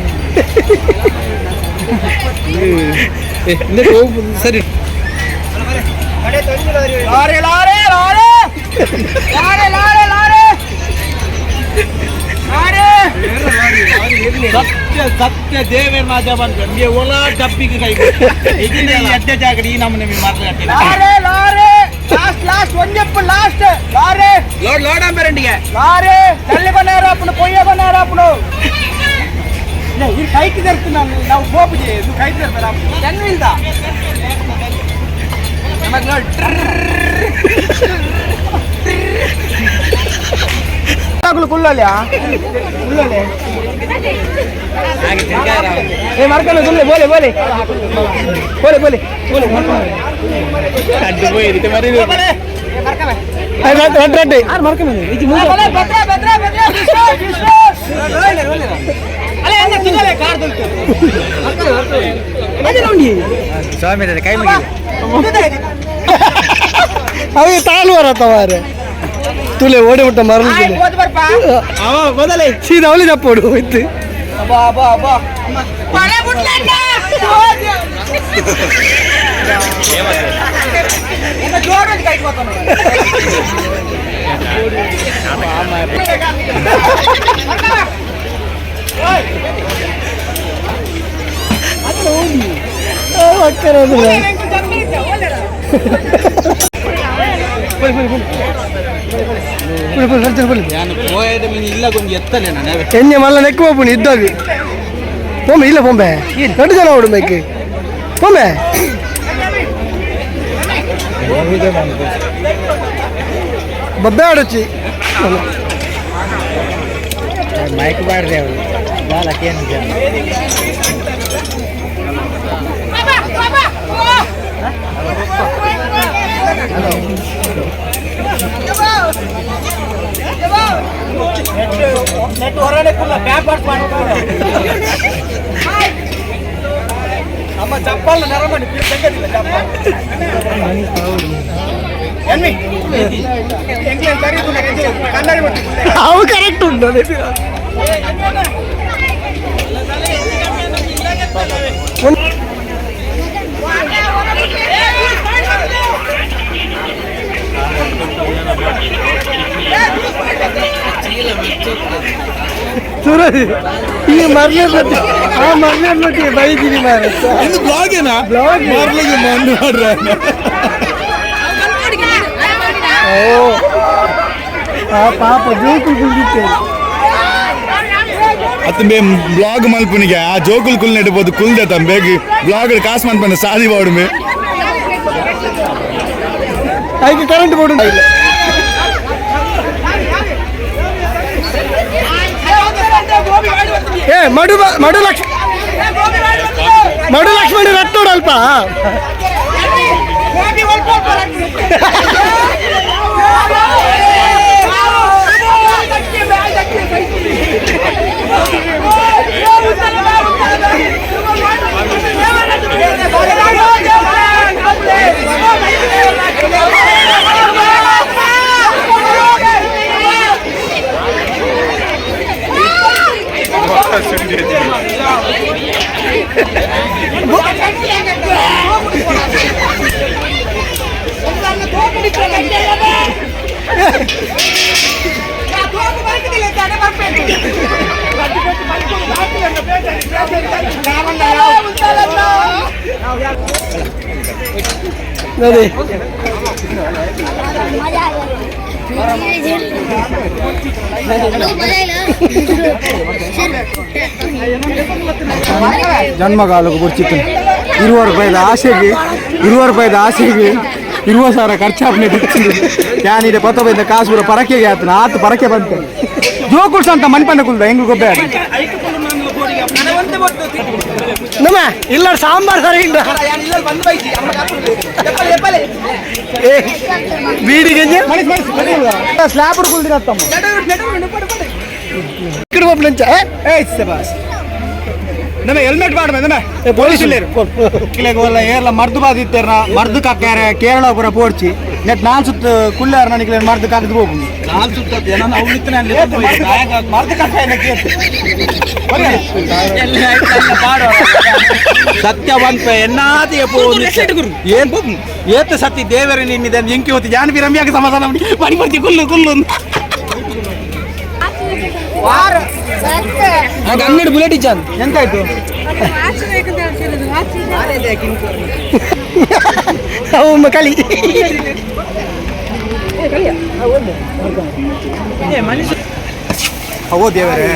Speaker 2: ಸರಿ
Speaker 1: lorry lorry lorry lorry lorry lorry lorry
Speaker 2: ಸತ್ಯ ಸತ್ಯ ದೇವೇರ್ ಮಾಜ ಬಂದು ನಿಮಗೆ ಒಲ ಡಬ್ಬಿಗೆ ಕೈ ಇದನ್ನ ಈ ಅಡ್ಡ ಜಾಗಡಿ ಈ ನಮ್ಮನೆ ಮಾತಾಡ್ತೀನಿ
Speaker 1: lorry lorry last last ಒಂಜೆಪ್ಪು last lorry
Speaker 2: load load ಅಂಬರಂಡಿಗೆ
Speaker 1: lorry ತಳ್ಳಿ ಬನ್ನಾರ ಅಪ್ಪನು ಪೊಯ್ಯ ಬನ್ನಾರ ಅಪ್ಪನು ಈ ಕೈకి తెరుతున్నాను ನಾವು పోపు చేయదు కైకి తెరుతారు టెన్ వీల్దా ಕುಲ್ಲೋಲೆ ಕುಲ್ಲೋಲೆ ಏ ಮರ್ಕಲ್ಲ ಸುಮ್ಮನೆ ಬೋಲೆ ಬೋಲೆ ಬೋಲೆ ಬೋಲೆ
Speaker 4: ರಟ್
Speaker 3: ಸ್ವಾಮಿ ಕೈ ಮುಗಿ
Speaker 4: ಅవి ತಾಳು ಬರತ್ತ ಮಾರೆ ತುಲೆ ಓಡಿ ಬಿಟ್ಟ ಮರಳು
Speaker 1: ಮೊದಲೇ
Speaker 4: ಸೀದಾ ಅವಳಿ ತಪ್ಪೋಡು ಇತ್ತು ಎಣ್ಣೆ ಮಲ್ಲ ನೆಕ್ಕು ಹೋಗ್ಬಿಡಿ ಇದ್ದಾಗ ಪೋಂಬೆ ಇಲ್ಲ ಪೊಂಬೆ ಎರಡು ಜನ ಹೊಡು ಮೇಕ್ ಪೊಂಬೆ ಬಬ್ಬೆ ಆಡೊಚ್ಚಿ
Speaker 3: ಮೈಕ್ ಬಾರ್ದೆ ಅವರು ಬಾಲಕೇನು ಜನ
Speaker 1: ಅಮ್ಮ ಚಪ್ಪಲ್ ನರಮಣಿ
Speaker 4: ಅವು ಕರೆಕ್ಟ್ ಉಂಟು ಅದೇ. ಸೂರಜ್ ಈ ಮರ್ಲೇಟ್ ಆ ಮರ್ಲೇಟ್ ಬೈದಿನಿ ಮಾರ್ರೆ.
Speaker 7: ಇದು ಬ್ಲಾಗ್ ಏನಾ?
Speaker 4: ಬ್ಲಾಗ್.
Speaker 7: ಮಾರ್ಲಿಗೆ ಮಂದು ಮಾಡ್ರೆ.
Speaker 4: ಓ ಆ ಪಾಪ ಜೋಕುಲ್ ಕುಂದಿತ್ತೆ.
Speaker 7: ಅತ್ತ ಬೇ ಬ್ಲಾಗ್ ಮಲ್ಪುನಿಗೆ ಆ ಜೋಕುಲ್ ಕುಲ್ ನೆಡ್ಬೋದು ಕುಲ್ದೆ ತಮ್ಮ ಬೇಗ ಬ್ಲಾಗ್ ಕಾಸು ಮನ್ಪಂದ ಸಾದಿ ಬಾಡು ಮೇ.
Speaker 4: ಅದಕ್ಕೆ ಕರೆಂಟ್ ಬೋರ್ಡ್ ಇಲ್ಲ. ಏ ಮಡು ಮಡು ಲಕ್ಷ್ಮ ಮಡು ಲಕ್ಷ್ಮಣ ರಟ್ಟೋಡು ಅಲ್ಪ. ಅದೇ
Speaker 1: ಜನ್ಮಗಾಲಕ್ಕೆ ಬರ್ಚಿತ್ತು 20 ರೂಪಾಯಿದ ಆಸೆಗೆ 20 ರೂಪಾಯಿದ ಆಸೆಗೆ 20,000 ಖರ್ಚಾಪನೆ ಬಿಡ್ತಿದ್ದು. ಯಾನಿದೆ ಪತ್ತ ಕಾಸು ಪೂರ ಪರಕೆಗೆ ಆತನ ಆತ ಪರಕೆ ಬಂತೆ ಜೋಕುಲ್ಸ್ ಅಂತ ಮನ್ಪಂಡ ಕುಲ್ದ ಹೆಂಗ್ ಗೊಬ್ಬೆ
Speaker 4: ನಮ್ಮ ಇಲ್ಲ ಸಾಂಬಾರ್ ಸರಿ ಇಲ್ಲ. ಏ ಬೀಡಿಗೆ
Speaker 1: ಸ್ಲ್ಯಾಬ್ ಕುಲ್ದಿರತ್ತಮ್ಮ
Speaker 4: ఇక్కడ పంపించా.
Speaker 1: ಏ ನಮ್ಮ ಹೆಲ್ಮೆಟ್ ಮಾಡ ನಮ್ಮ ಪೊಲೀಸ್ ಇಲ್ಲ ಏರ್ಲ ಮರ್ದು ಬಾದಿತ್ತೇರ್ನ ಮರ್ದು ಕಾಕ್ಯಾರೆ ಕೇರಳ ಪೂರ ಪೋಡ್ಚಿ ನೆಟ್ ನಾನ್ ಸುತ್ತ ಕುಲ್ಲಾರ ನನಗೆ ಮರ್ದು ಕಾಕದು ಹೋಗು ಮರ್ದು ಕಾಕ
Speaker 2: ಸತ್ಯವಂತ ಎನ್ನಾದಿಯ ಏನ್ ಏತ ಸತಿ ದೇವರೇ ನಿನ್ನಿದೆ ಎಂಕಿ ಹೊತ್ತು ಜಾನ ರಮ್ಯಾಗ ಸಮಾಧಾನ ಮಾಡಿ ಬಡಿ ಬರ್ತಿ ಕುಲ್ಲು ಕುಲ್ಲು
Speaker 4: ಹನ್ನೆರಡು ಬುಲೆಟ್ ಇಚ್ಚಾನ್
Speaker 1: ಎಂತಾಯ್ತು
Speaker 4: ಅವು ಕಲಿ
Speaker 1: ಅವೋ ದೇವರೇ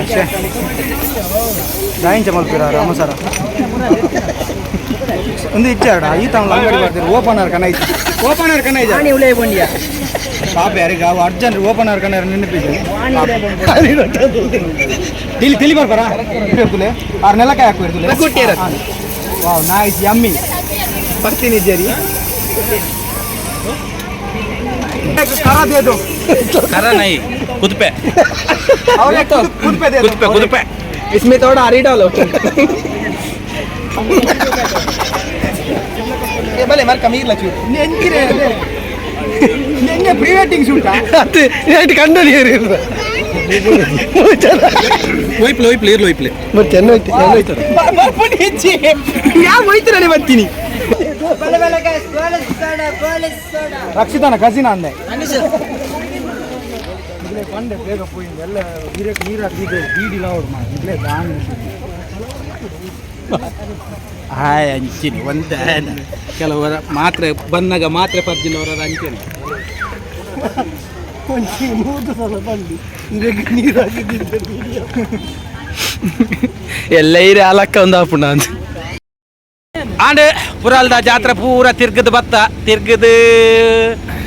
Speaker 1: ದಾಯಿಂಚ ಮಲ್ಪಿರ ರಾಮ ಸರ ಒಂದು ಇಚ್ಚಾಡ ಈ ತಮ್ಮ ಅಂಗಡಿ ಬರ್ತೀರಿ ಓಪನ್ ಕಣ ಐತಿ ಓಪನ್ ಕಣ ಐತೆ ಪಾಪ ಯಾರಿಗೆ ಅವು ಅರ್ಜೆಂಟ್ ಓಪನ್ ಕಣ ನೆನಪಿದೆ ತಿಳಿ ತಿಳಿ ಬರ್ಬಾರ ಇರ್ತಲೆ ಆರು ನೆಲಕಾಯಿ ಹಾಕು ಇರ್ತಲೆ wow nice yummy ಬರ್ತೀನಿ ಜರಿ ಕರ ದೇದು
Speaker 2: ಕರ ನೈ ಕುದುಪೆ
Speaker 1: ಕುದುಪೆ
Speaker 2: ಕುದುಪೆ ಕುದುಪೆ
Speaker 4: इसमें थोड़ा हरी डालो।
Speaker 1: ಬಲೆ ಮರ್ ಕಮ್ಮಿ ಇಲ್ಲ ಚೂರು ನೆಂಗೆ pre wedding shoot
Speaker 4: ಅದು ನೈಟ್ ಕಂಡು ನೀರು
Speaker 2: ಒಯ್ಪ್ಲೆ ಒಯ್ಪ್ಲೆ ಇರ್ಲು ಒಯ್ಪ್ಲೆ
Speaker 4: ಮತ್ತೆ ಎಣ್ಣೆ ಹೋಯ್ತು ಎಣ್ಣೆ ಹೋಯ್ತು
Speaker 1: ಮರ್ಪುಡಿ ಹೆಚ್ಚಿ ಯಾವ ಹೋಯ್ತು ಬರ್ತೀನಿ ರಕ್ಷಿತಾನ ಕಸಿನ ಅಂದೆ ಪಂಡೆ ಬೇಗ ಪೋಯಿಂದ ಎಲ್ಲ ನೀರು ಹಾಕಿ ಬೀಡಿಲ್ಲ ಅವ್ರು ಇಲ್ಲೇ ದಾಣಿ
Speaker 2: ಹಾಯ್, ಅಂಚಿನಿ ಒಂತೆ ಕೆಲವರ ಮಾತ್ರೆ ಬಂದಾಗ ಮಾತ್ರೆ ಪರ್ಜಿನವರ ಅಂಚೆನೆ.
Speaker 4: ಒಂಜಿ 100 ಸಲ ಬಂದು ಇರೆಗ್ ನೀರು ಹಾಕಿದ್ದೆ.
Speaker 2: ಎಲ್ಲ ಇರೆ ಅಲಕ್ಕ ಒಂದು ಆಪುಂಡ ಅಂತ. ಆಂಡ್ ಪುರಾಲ್ದ ಜಾತ್ರೆ ಪೂರ ತಿರ್ಗದ ಬತ್ತ ತಿರ್ಗದ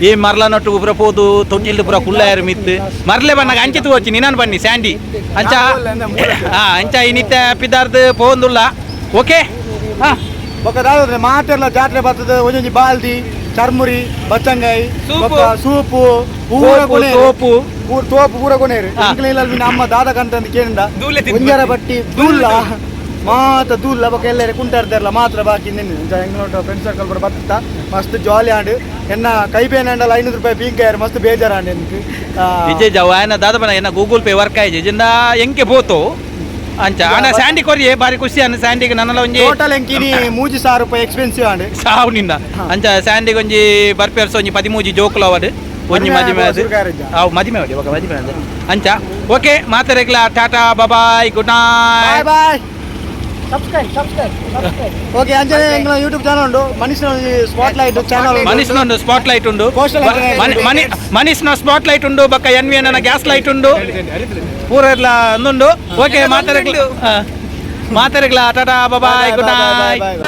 Speaker 2: ಈ ಮರ್ಲ ನೊಟ್ಟು ಪೂರ ಪೋದು ತೊಟ್ಟಿಲ್ದು ಪೂರ ಕುಲ್ಲಾಯರು ಮಿತ್ತು ಮರ್ಲೆ ಬನ್ನಾಗ ಅಂಚೆ ತೂವಚ್ಚಿ ನಿನಾನ್ ಬನ್ನಿ ಸ್ಯಾಂಡಿ ಅಂಚ. ಅಂಚ ಇನ್ನಿತ್ತ ಪಿದಾರ್ದು ಪೋಂದುಲ್ಲ. ಓಕೆ, ಹಾ.
Speaker 1: ಬೊಕ್ಕ ದಾದ ಮಾತೆರ್ಲ ಜಾತ್ರೆ ಬರ್ತದೆ. ಒಂಜೊಂಜಿ ಬಾಲ್ದಿ, ಚರ್ಮುರಿ, ಬಚ್ಚಂಗಾಯಿ.
Speaker 2: ಸೂಪು.
Speaker 1: ಬೊಕ್ಕ ಸೂಪು ಪೂರ.
Speaker 2: ತೋಪು, ತೋಪು.
Speaker 1: ಪೂರ ತೋಪು ಪೂರ ಕೊನೇರು. ಎಂಕ್ಲ ನಮ್ಮ ದಾದ ಕಂತಂದು ಕೇಂದ.
Speaker 2: ದೂಲೆ ತಿಂದು
Speaker 1: ಒಂಜರ ಬಟ್ಟಿ ದೂಲ್ಲ ಮಾತ ದೂಲ್ಲ. ಬೊಕ್ಕ ಎಲ್ಲರ ಕುಂಟಾಡ್ತಾರಲ್ಲ ಮಾತ್ರ ಬಾಕಿ. ನಿನ್ನ ಎಂಗ್ಲೋಟ ಫ್ರೆಂಡ್ ಸರ್ಕಲ್ ಪೂರ ಬತ್ತ ಮಸ್ತ್ ಜಾಲಿ ಆಂಡ್. ಎನ್ನ ಕೈ ಬೇನ್ ಅಂಡಲ 500 ರೂಪಾಯಿ ಪೀಂಕಾಯರು. ಮಸ್ತ್ ಬೇಜಾರಾಂಡ್ ಎನ್ಕ್.
Speaker 2: ವಿಜಯ್ ಜಾವ ಆಯನ ದಾದ ಬನ ಎನ್ನ ಗೂಗಲ್ ಪೇ ವರ್ಕ್ ಆಯ್ಜೆ ಜಿಂದ ಎಂಕೆ ಪೋತು ಅಂಚ. ಆನ ಸ್ಯಾಂಡಿ ಕೊರಿಯೆ ಬಾರಿ ಖುಷಿ ಅನ್ನ ಸ್ಯಾಂಡಿಗೆ ನನ್ನಲ ಒಂಜಿ.
Speaker 1: ಟೋಟಲ್ ಎಂಕಿನಿ 3000 ರೂಪಾಯಿ ಎಕ್ಸ್ಪೆನ್ಸಿವ್ ಆಂಡ್.
Speaker 2: ಸಾವು ನಿನ್ನ. ಅಂಚ ಸ್ಯಾಂಡಿಗೆ ಒಂಜಿ ಬರ್ಪೇರ್ಸ ಒಂಜಿ 13 ಜೋಕುಲು ಅವಡು ಒಂಜಿ.
Speaker 1: ಮದಿಮೆ
Speaker 2: ಮದಿಮೆ ಅದು.
Speaker 1: ಸುರುಕಾರಿಜ್ಜ.
Speaker 2: ಅವು ಮದಿಮೆ ಅವಡಿ ఒక ಮದಿಮೆ ಅದು. ಅಂಚ ಓಕೆ, ಮಾತಾಡಕ್ಲ. ಟಾಟಾ, bye, good
Speaker 1: bye.
Speaker 2: Night.
Speaker 1: Bye.
Speaker 4: Subscribe, subscribe, subscribe.
Speaker 1: Okay, ಅಂಚನೆ ಎಂಗ್ಲ ಯೂಟ್ಯೂಬ್ ಚಾನಲ್ ಉಂಡು, ಮನೀಶ್ ಸ್ಪಾಟ್ ಲೈಟ್ ಚಾನಲ್.
Speaker 2: ಮನೀಶ್ನ ಸ್ಪಾಟ್ ಲೈಟ್ ಉಂಡು.
Speaker 1: Coastal engineering.
Speaker 2: ಮನೀಶ್ನ ಸ್ಪಾಟ್ ಲೈಟ್ ಉಂಡು. ಬೊಕ್ಕ N V N gas light ಉಂಡು. ಪೂರ ಎಲ್ಲ ಒಂದುಂಡು. ಓಕೆ, ಮಾತಾಡಕ್ಲ ಮಾತಾಡಕ್ಲ. ಟಾಟಾ, ಬಾಯ್, ಗುಡ್ ನೈಟ್.
Speaker 1: ಬಾಯ್.